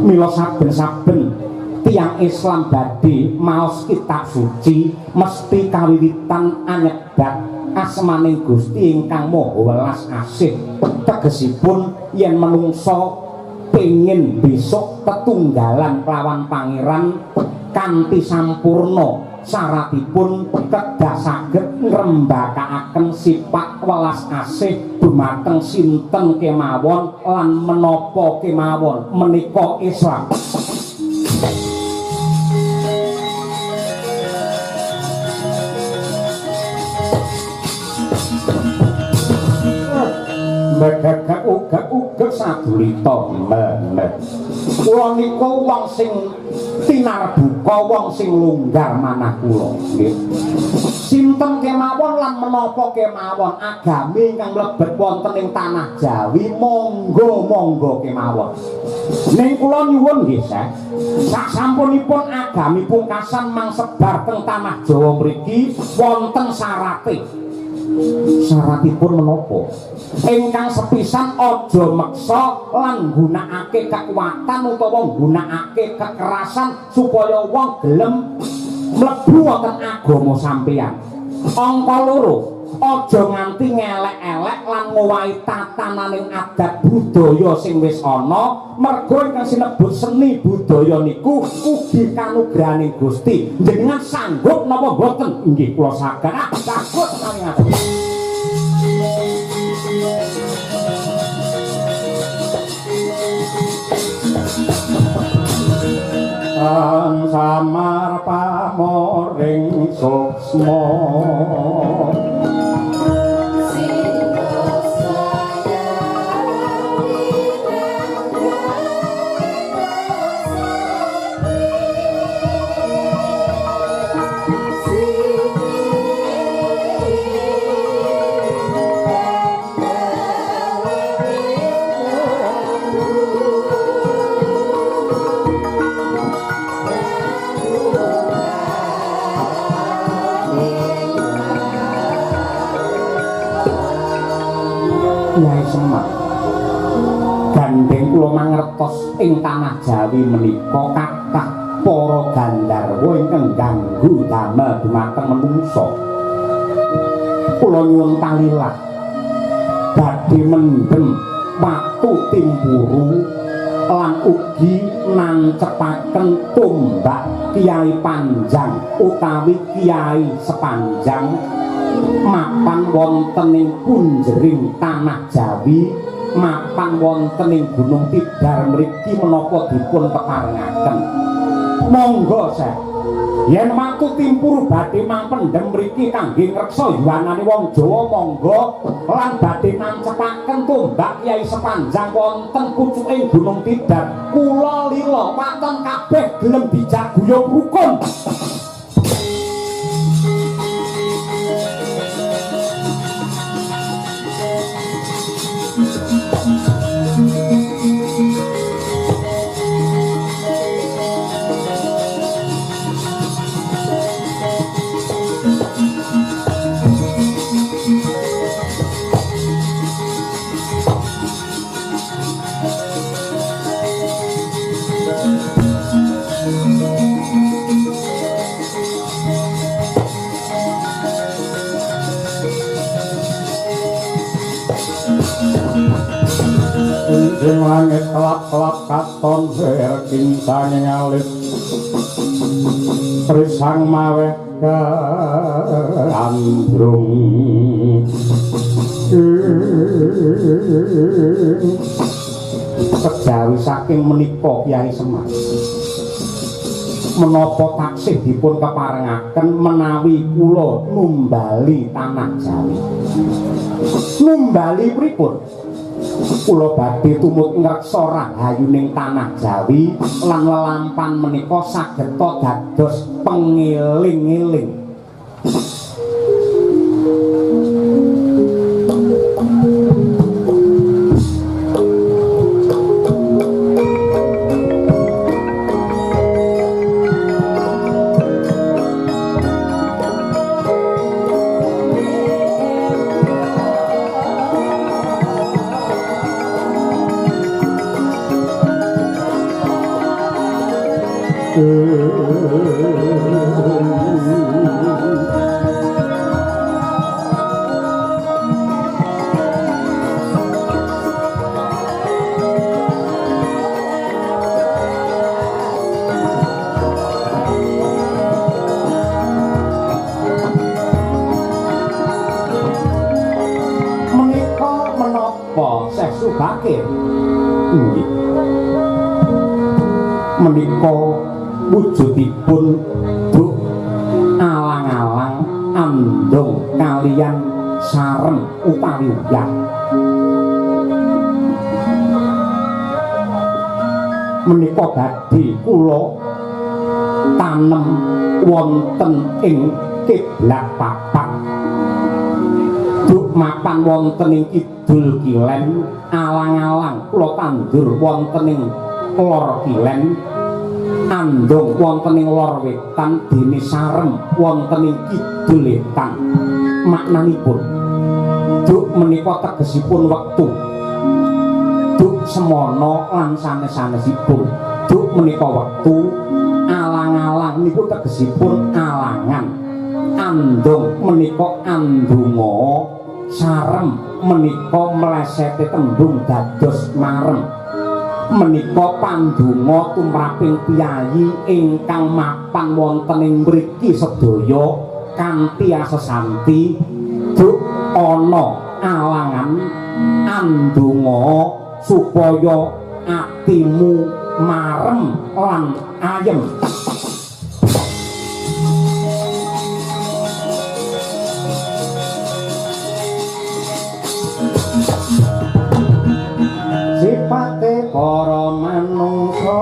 Mila saben-saben tiyang Islam badhe maos kitab suci mesti kawiwitan anyebat asmaning Gusti ingkang Maha Welas Asih. Tegesipun yen menungsa pengin besok tetunggalan kelawan Pangeran kanthi sampurna, syaratipun kedah saged ngrembakakaken sifat welas asih dumateng sinten kemawon lan menapa kemawon. Menika Islam. Megegek ugek-ugek sadulita menek. Kula niku wong sing tinarbuka, wong sing longgar manah kula nggih. Sinten kemawon lan menapa kemawon agami ingkang mlebet wonten ing tanah Jawi monggo-monggo kemawon. Ning kula nyuwun nggih, Syekh, sasampunipun agami pungkasan mangsebar teng tanah Jawa mriki wonten syarate. Syaratipun menapa? Ingkang sepisan aja meksa lan nggunakake kekuatan utawa nggunakake kekerasan supaya wong gelem mlebu wonten agama sampeyan. Angka loro, aja nganti ngelek-elek lan ngowahi tatananing adat budaya sing wis ana, merga ingkang sinebut seni budaya niku ugi kanugrahaning Gusti. Jenengan sanggup napa mboten? Inggih kula saged. Ah, saged menawi ngaten. Ang samar pamoring suksma Kyai Semar, gandeng kula mangertos ing tanah Jawi menika kathah para gandharwa ingkang ganggu damel dumateng menungsa. Kula nyuwun palilah badhe mendhem watu timpuru lan ugi nancepaken tombak Kyai Panjang utawi Kyai Sepanjang mapan wonten ing punjering tanah Jawi, mapan wonten ing Gunung Tidar mriki menapa dipun keparengaken. Monggo, Syekh. Yen watu timpuru badhe mangpendhem mriki kangge ngreksa yuwanane wong Jawa monggo, lan badhe nancepaken tombak Kyai Sepanjang wonten pucuking Gunung Tidar, kula lila waton kabeh gelem dijak guyub rukun. Ing langit kelap-kelap katon wer kincanging alit risang maweh gandrung. Kejawi saking menika Kyai Semar, menapa taksih dipun keparengaken menawi kula numbali tanah Jawi? Numbali pripun? Kula badhe tumut ngreksa rahayuning tanah Jawi lan lelampan menika sageta dados pengeling-eling. Menika menapa Syekh Subakir? Nggih. Menika wujudipun duk alang-alang andong kaliyan sarem utawi uyah. Menika badhe kula tanem wonten ing kiblat papat. Duk mapan wonten ing kidul kilen, alang-alang kula tandur wonten ing lor kilen, andong wonten ing lor wetan, dene sarem wonten ing kidul wetan. Maknanipun duk menika tegesipun wektu, duk semono lan sanes-sanesipun. Duk menika wektu, alang-alang niku tegesipun alangan, andong menika andonga, sarem menika mlesete tembung dados marem. Menika pandonga tumraping piyayi ingkang mapan wonten ing mriki sedaya kanthi asesanti duk ana alangan andonga supaya atimu marem lan ayem. Sipate para manungsa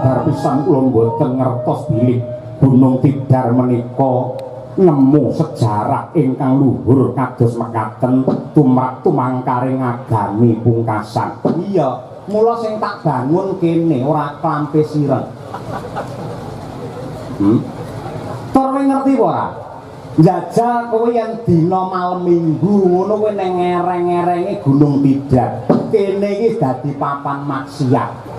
Sadar pisan kula mboten ngertos bilih Gunung Tidar menika nemu sejarah ingkang luhur kados mekaten tumrap tumangkaring agami pungkasan. Iya, mula sing tak bangun kene ora klampe sireng. Tur kowe ngerti apa ora? Njajal kowe yen dina malem Minggu ngono kowe ning ngereng-ngerenge Gunung Tidar. Kene iki dadi papan maksiat.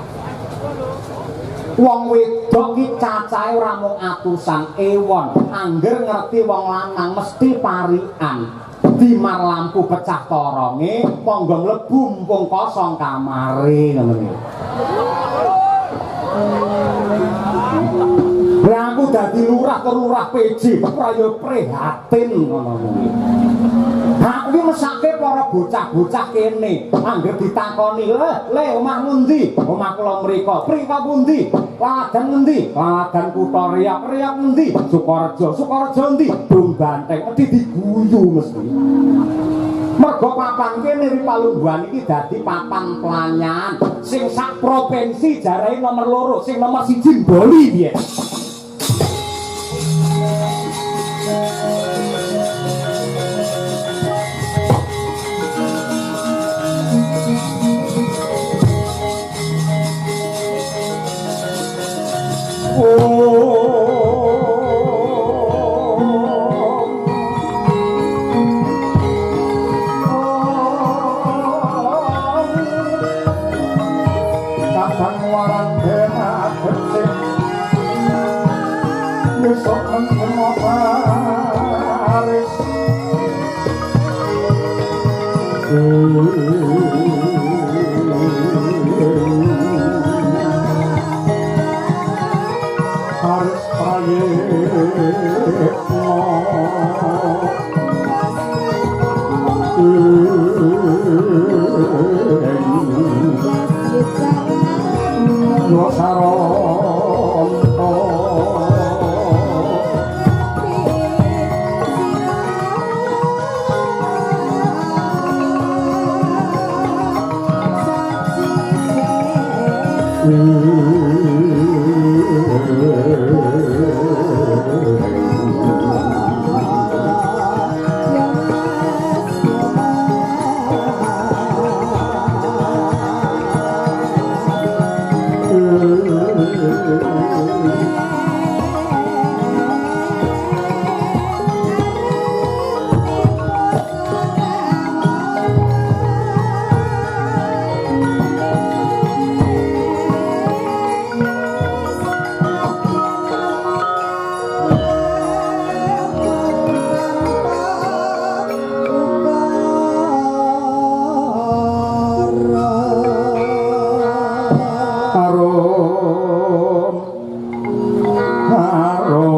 Wong wedok iki cacahe ora mung atusan ewon, angger ngerti wong lanang mesti parikan. Dimar lampu pecah toronge, monggo mlebu mumpung kosong kamare ngono iki. Lah aku dadi lurah ke lurah PJ, ora ya prihatin ngono kuwi. Aku iki mesake para bocah-bocah kene, angger ditakoni, "Le, le omahmu ndi?" "Omah kula mriko." "Mriko pundi?" "Ladan ngendi?" "Ladan kutha Riak." "Riak ngendi?" "Sukorejo." "Sukorejo ndi?" "Bung Banteng." Mesti diguyu mesti. Mergo papan kene ri Palungguhan iki dadi papan pelanyan sing sak provinsi jarahe nomor 2, sing nomor 1 Bali piye. Kadang warane becik besok meneng Paris. Paris prayitna yo saronto. Arum arum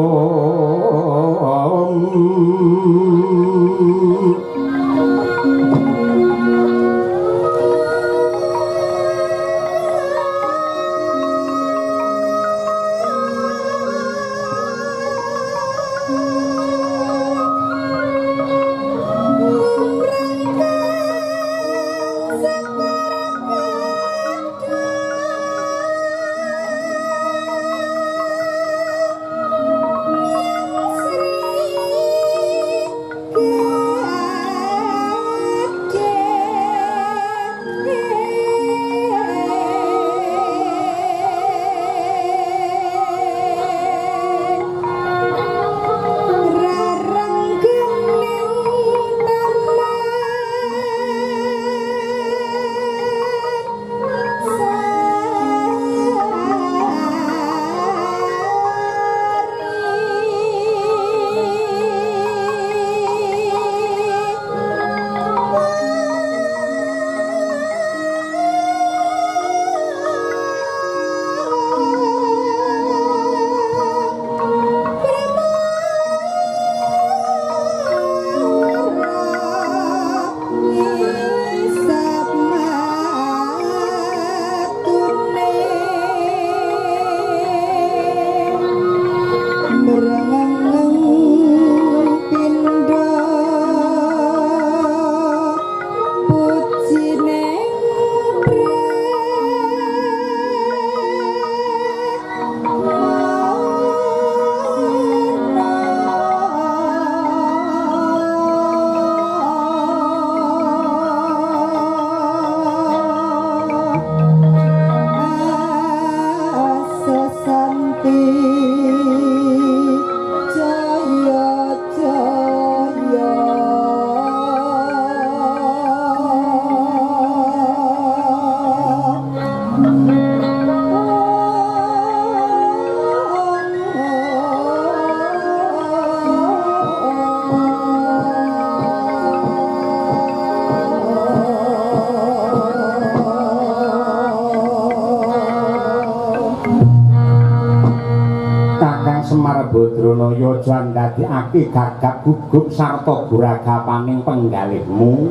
Semar Badranaya aja ndadekake gagap gugup sarta guragapaning penggalihmu.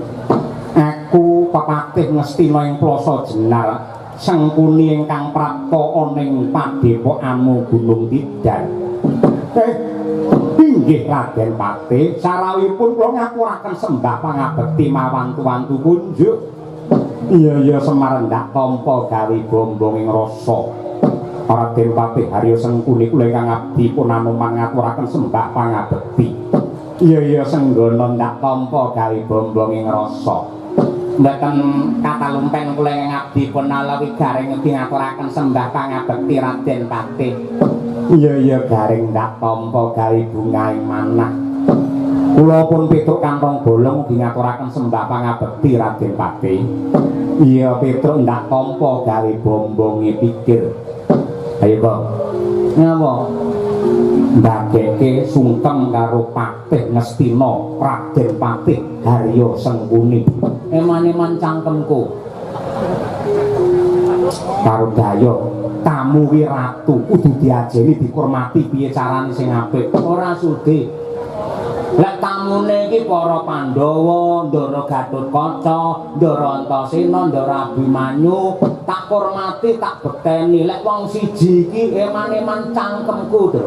Aku pepatih Ngastina ing Plaza Jenar, Sengkuni ingkang prapta ana ing padepokanmu Gunung Tidar. Inggih Raden Patih, sarawuhipun kula ngaturaken sembah pangabekti mawantu-wantu kunjuk. Iya iya Semar ndak tampa gawe bombong ing rasa. Raden Patih Harya Sengkuni kula ingkang abdi pun anuman ngaturaken sembah pangabekti. Iya iya Senggana ndak tampa gawe bombong ing rasa. Mboten katalumpen kula ingkang abdi pun alawi garing ugi ngaturaken sembah pangabekti Raden Patih. Iya iya garing ndak tampa gawe bunga ing manah. Kula pun Petruk kantong bolong ugi ngaturaken sembah pangabekti Raden Patih. Iya Petruk ndak tampa gawe bombonge pikir. Ayo kok. Ngapa? Mbageke sungkem karo Patih Ngastina, Raden Patih Harya Sengkuni. Eman-eman cangkemku. Karo daya tamu kuwi ratu kudu diajeni dikurmati piye carane sing apik. Ora sudi. Lek tamune iki para Pandhawa, Ndara Gatotkaca, Ndara Antasena, Ndara Abimanyu, tak hormati, tak bekteni. Lek wong siji iki eman-eman cangkemku, Tru.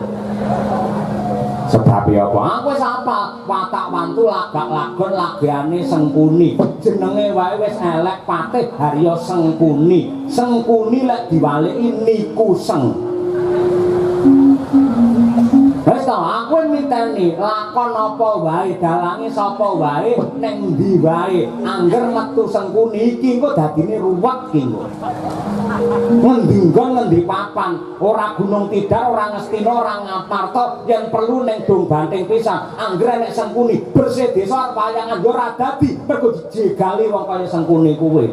Sebab apa? Aku wis apal watak wantu lagak lagon lagiane Sengkuni. Jenenge wae wis elek Patih Harya Sengkuni. Sengkuni lek diwaliki niku seng. Wis to, aku miteni lakon apa wae, dalange sapa wae, ning endi wae, angger metu Sengkuni iki engko dadine ruwet ki engko. Ngendi nggon ngendi papan, ora Gunung Tidar, ora Ngastina, ora Ngamarta, yen perlu ning Dong Banting pisan, angger enek Sengkuni, bersih desa arep wayangan yo ora dadi, mergo dijegali wong kaya Sengkuni kuwi.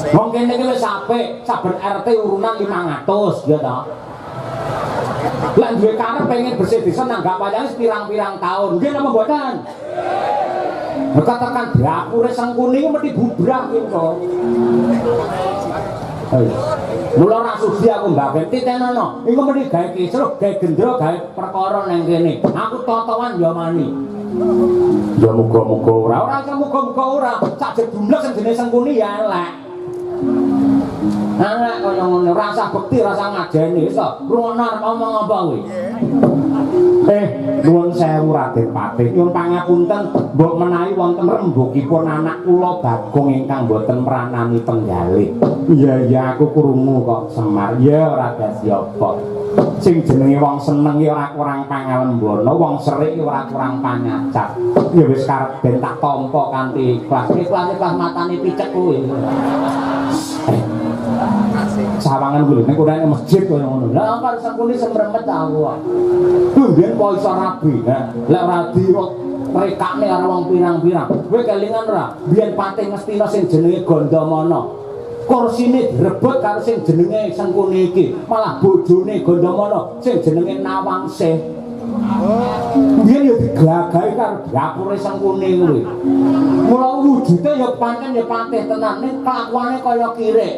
Wong kene iki wis apik, saben RT urunan 500 ya ta. Lek duwe karep pengen bersih desa nanggap wayang pirang-pirang tahun. Nggih napa mboten? Lha tekan dapure Sengkuni ku mesti bubrah ki kok. Ayo. Mula ora sudi aku mbaken titenono. Iku mesti gawe kisruh, gawe gendra, gawe perkara nang kene. Aku totoan ya mani. Ya muga-muga ora. Ora iso muga-muga ora. Sak jedumlek sing jenenge Sengkuni ya elek. Elek kaya ngono, rasa bekti, rasa ngajeni wis to. Rungokno arep omong apa kuwi? Nuwun sewu Raden Patih. Nyuwun pangapunten, mbok menawi wonten rembugipun anak kula Bagong ingkang boten mranani penggalih. Iya iya aku krungu kok Semar. Ya ora dadi apa. Sing jenenge wong seneng ya ora kurang pangalembana, wong serik ya ora kurang pangacat. Ya wis karep ben tak tampa kanthi ikhlas. Ikhlas ikhlas matane picek kuwi. Sawangan kuwi ning kono masjid kaya ngono. Lah karo Sengkuni semremet aku kok. Kuwi mbiyen kok iso rabi, ha. Lek ora di rekane karo wong pirang-pirang. Kowe kelingan ora? Biyen Patih Ngastina sing jenenge Gandamana. Kursine direbut karo sing jenenge Sengkuni iki. Malah bojone Gandamana sing jenenge Nawangsih. Biyen ya diglagahi karo dapure Sengkuni kuwi. Mula wujude ya pancen ya patih tenan ning kelakuane kaya kirik.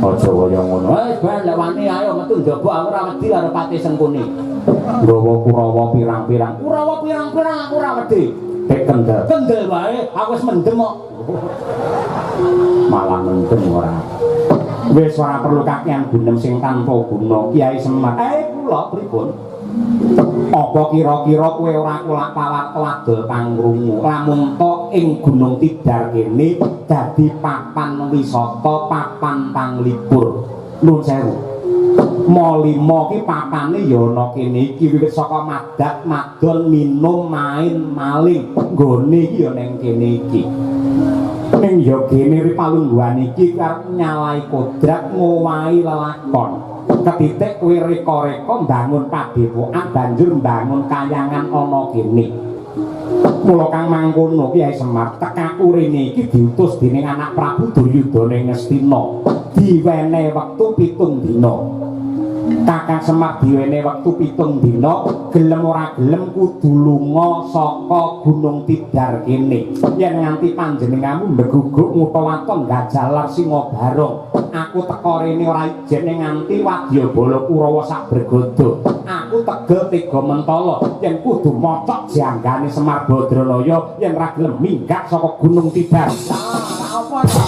Aja kaya ngono. Wis ben lek wani ayo metu njaba aku ora wedi karo Patih Sengkuni. Nggawa Kurawa pirang-pirang. Kurawa pirang-pirang aku ora wedi. Tek kendel. Kendel wae aku wis mendem kok. Malah mendem ora. Wis ora perlu kakean gunem sing tanpa guna Kiai Semar. Kula pripun? Apa kira-kira kowe ora kulak palak wadul pangrungu lamun to ing Gunung Tidar kene dadi papan wisata, papan panglipur. Nuwun sewu. Malima ki papane ya ana kene iki wiwit saka madak, madon, minum, main, maling. Nggone iki ya ning kene iki. Ning ya kene ri palungguhan iki arep nyalai kodrat ngowahi lelakon. Ketitik kowe reka-reka mbangun padepokan banjur mbangun kayangan ana kene. Mula kang mangkono Kyai Semar tekaku rene iki diutus dening anak Prabu Duryudana Ngastina. Diwenehi wektu 7 dina. Kakang Semar diwene wektu 7 dina, gelem ora gelem kudu lunga saka Gunung Tidar kene. Yen nganti panjenenganmu mbeguguk ngutha waton gajalar singa barong. Aku teka rene ora ijen nganti wadyabala Kurawa sak bergodo. Aku tegel tega mentala yen kudu mocok janggane Semar Badranaya yen ra gelem minggat saka Gunung Tidar. Lah apa ta?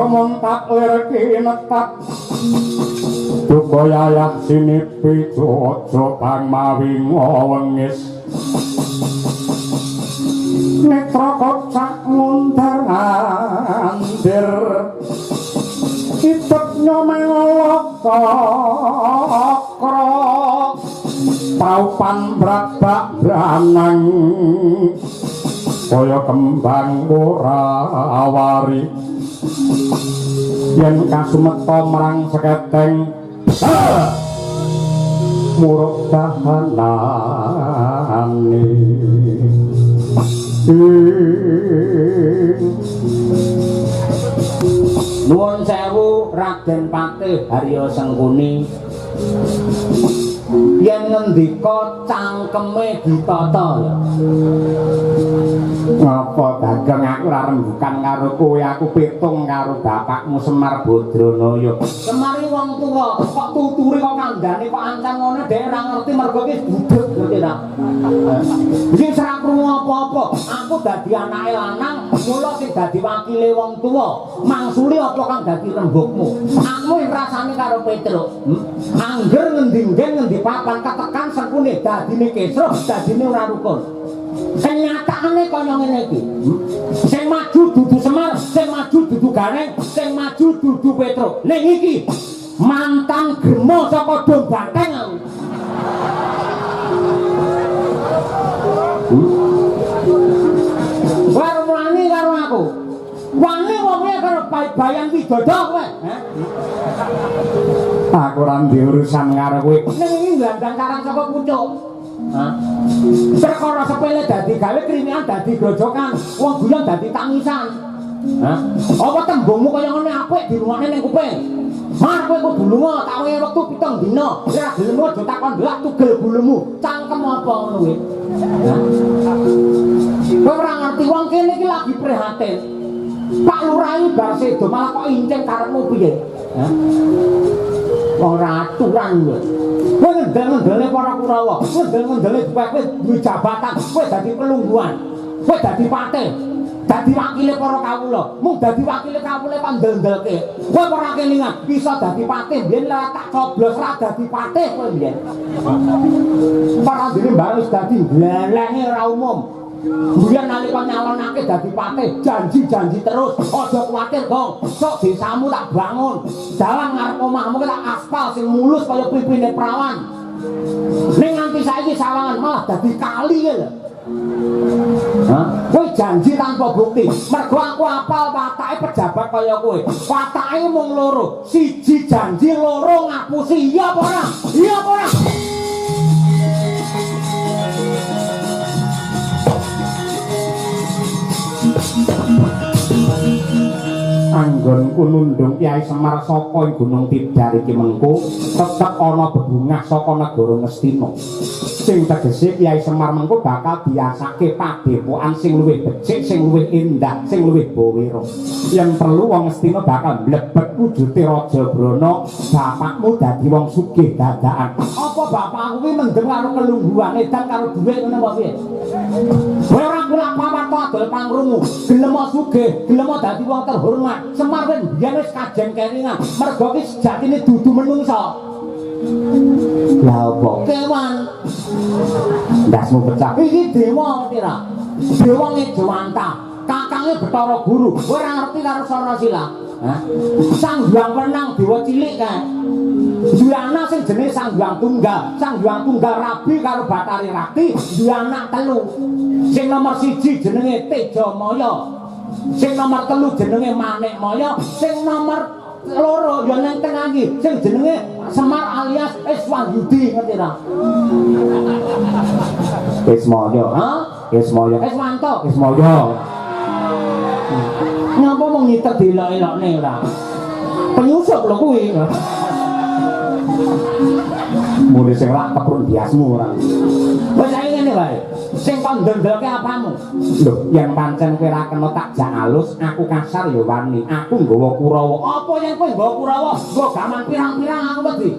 Montak lir kinetap duka yayah sinipi aja bang mawi ngwengis netra kocak ngundar andir idep nyomeng cakra taupan brabak branang kaya kembang ora awari yen kasumeta marang seketeng muruk kahanane. Nuwun sewu Raden Patih Harya Sengkuni, yen ngendika cangkeme ditata ya. Ngapa dagang aku ora rembukan karo kowe, aku pitung karo bapakmu Semar Badranaya. Semari wong tuwa kok tuturi kok kandhane kok ancam ngono dhek ora ngerti mergo iki budheg ngerti ta. Iki wis ora krungu apa-apa. Aku dadi anake lanang, mula sing dadi wakile wong tuwa. Mangsuli apa kang dadi rembugmu? Aku rasane karo Petruk. Angger ngendi-ngendi ngendi papan ketekan Sengkuni dadine kesruh, dadine ora rukun. Kenyataane kaya ngene iki. Sing maju dudu Semar, sing maju dudu Gareng, sing maju dudu Petruk. Ning iki mantan grema saka Dong Banteng aku. War wani karo aku. Wani wonge karo bayang widodo kowe. Aku ora ndek urusan karo kowe. Ning iki nglandang karang saka pucuk. Hah? Perkara sepele dadi gawe krimian dadi grojokan, wong guyon dadi tangisan. Hah? Apa tembungmu kaya ngene apik dirungokne ning kuping? Mar kowe kudu lunga, tak wehi wektu 7 dina. Ora gelem aja takon ndelok tugel gulumu. Cangkem apa ngono kuwi? Hah? Kowe ora ngerti wong kene iki lagi prihatin. Pak Lurah bar sedo malah kok inceng karepmu piye? Hah? Wong ora aturan kowe. Kowe ngendel-ngendele para Kurawa, ngendel-ngendele kowe duwe jabatan, kowe dadi pelungguhan, kowe dadi patih, dadi wakile para kawula. Mung dadi wakile kawula kok ndel-ndelke. Kowe ora kelingan bisa dadi patih biyen lah tak coblos ra dadi patih kowe biyen. Para dene mbak wis dadi glelenge ora umum. Biyen nalika nyalonake dadi patih, janji-janji terus, aja kuwatir, Gong. Sok desamu tak bangun. Dalan ngarep omahmu ki tak aspal sing mulus kaya pipine prawan. Ning nganti saiki sawangan malah dadi kali ki lho. Hah? Kowe janji tanpa bukti. Mergo aku apal watake pejabat kaya kowe. Watake mung loro, siji janji, loro ngapusi. Iya apa ora? Iya apa ora? Anggonku nundung Kyai Semar saka Gunung Tidar iki mengko tetep ana bebungah saka negara Ngastina. Sing tegese Kyai Semar mengko bakal biasake padepokan sing luwih becik, sing luwih endah, sing luwih bawera. Yen perlu wong Ngastina bakal mlebet wujude Raja Brana, bapakmu dadi wong sugih dadakan. Apa bapakku kuwi mendem karo kelungguhan edan karo dhuwit ngono apa piye? Kowe ora kulak papat to adol pangrungu, gelem sugih, gelem dadi wong terhormat. Semar wis biyen wis kajen kelingan, mergo ki sejatine dudu menungsa. Lah apa? Kewan. Ndasmu pecah. Iki dewa ngerti ra? Dewa ngejawantah. Kakange Bathara Guru. Kowe ora ngerti karo Sarnasila? Hah? Sang Hyang Wenang dewa cilik kae. Duwe anak sing jenenge Sang Hyang Tunggal. Sang Hyang Tunggal rabi karo Bathari Rakti, duwe anak telu. Sing nomor 1 jenenge Tejamaya. Sing nomor 3 jenenge Manikmaya, sing nomor 2 ya nang tengah iki sing jenenge Semar alias Iswahyudi, ngerti ta? Ismaya. Hah? Ismaya. Iswanto. Ismaya. Ngapa mung ngiter dilok-elokne ora? Penyusup lho kuwi. Muni sing rak keprun biasmu ora. Wis saiki ngene wae. Sing kon ndelke apamu? Lho, yen pancen kowe ora kena tak jak alus, aku kasar ya wani. Aku nggawa Kurawa. Apa yen kowe nggawa Kurawa? Nggawa gaman pirang-pirang aku wedi.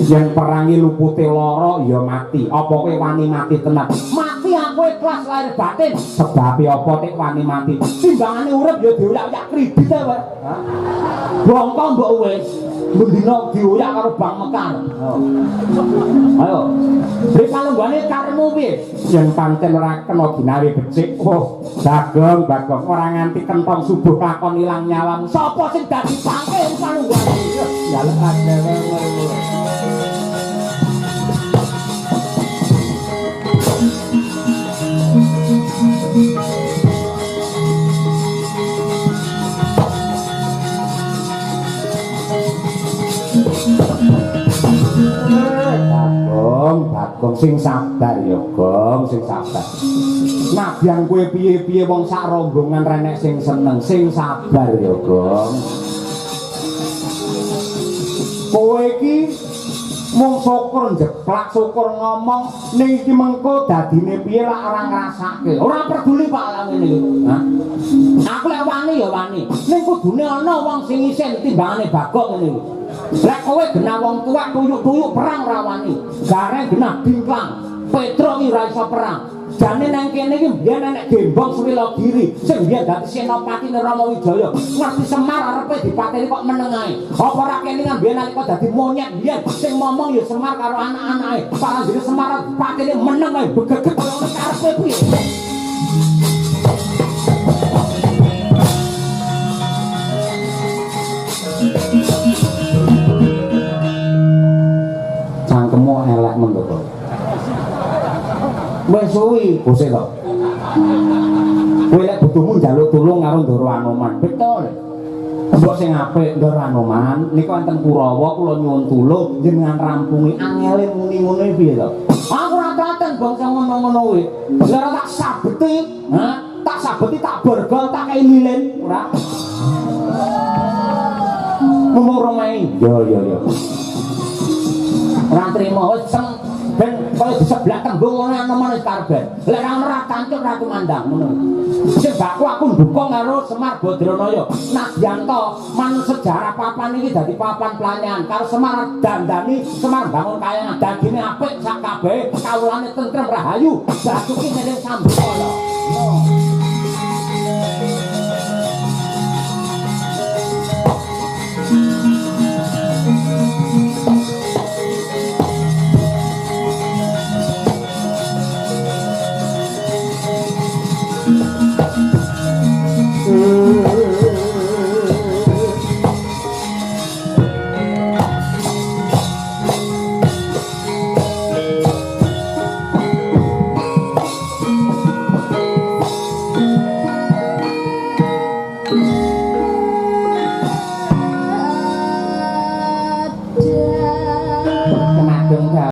Yen perangi lupute lara ya mati. Apa kowe wani mati tenan? Mati aku ikhlas lahir batin. Sebabe apa nek wani mati? Timbangane urip ya dioyak-oyak kredit ae wae. Hah? Bongko mbok wis. Bendina dioyak karo Bank Mekar. Ayo. Ri palunggane karepmu piye? Yen pancen ora kena ginawe becik, oh, Bagong, Bagong ora nganti kentong subuh lakon ilang nyawamu. Sapa sing dadi pangke palunggane? Njaluk adewe ngono. Bagong, Bagong sing sabar ya, Gong, sing sabar. Nadyan kowe piye-piye wong sak rombongan renek sing seneng, sing sabar ya, Gong. Kowe iki mung syukur njeplak, syukur ngomong, ning iki mengko dadine piye lak ora ngrasake. Ora peduli Pak lak ngene iki. Hah? Aku lek wani ya wani. Ning kudune ana wong sing isin timbangane Bagong ngene iki. Lek kowe genah wong tuwek tuyuk-tuyuk perang ora wani. Gareng genah dingklang. Petro iki ora iso perang. Jane nang kene iki mbiyen enek gembong Srilagiri sing mbiyen dadi senopati Rama Wijaya. Ngerti Semar arepe dipateni kok meneng ae. Apa ora kene mbiyen nalika dadi monyet mbiyen sing momong ya Semar karo anak-anake. Parandene Semar patene meneng ae begeget kaya ngono karepe piye? Cangkemmu elek men to, Kok. Wis suwi, Bose to. Kowe lek butuhmu njaluk tulung karo Ndara Anoman. Betul. Mbok sing apik Ndara Anoman niku enten Kurawa kula nyuwun tulung jenengan rampungi angele muni ngono piye to? Aku ora telaten bangsa ngono-ngono kuwi. Lah tak sabeti, ha? Tak sabeti tak borgol tak kei lilin, ora. Ngomong rong ae. Ya ya ya. Ora trimo wis ben kaya diseblak tembung ngono aneman wis karben. Lek ora ora kancuk ora kumandang ngono. Sing baku aku ndukung karo Semar Badranaya. Nadyanto man sejarah papan iki dadi papan pelanyan karo Semar dandani Semar bangun kayangan dadine apik sak kabehe kawulane tentrem rahayu. Basuki ning sambekala.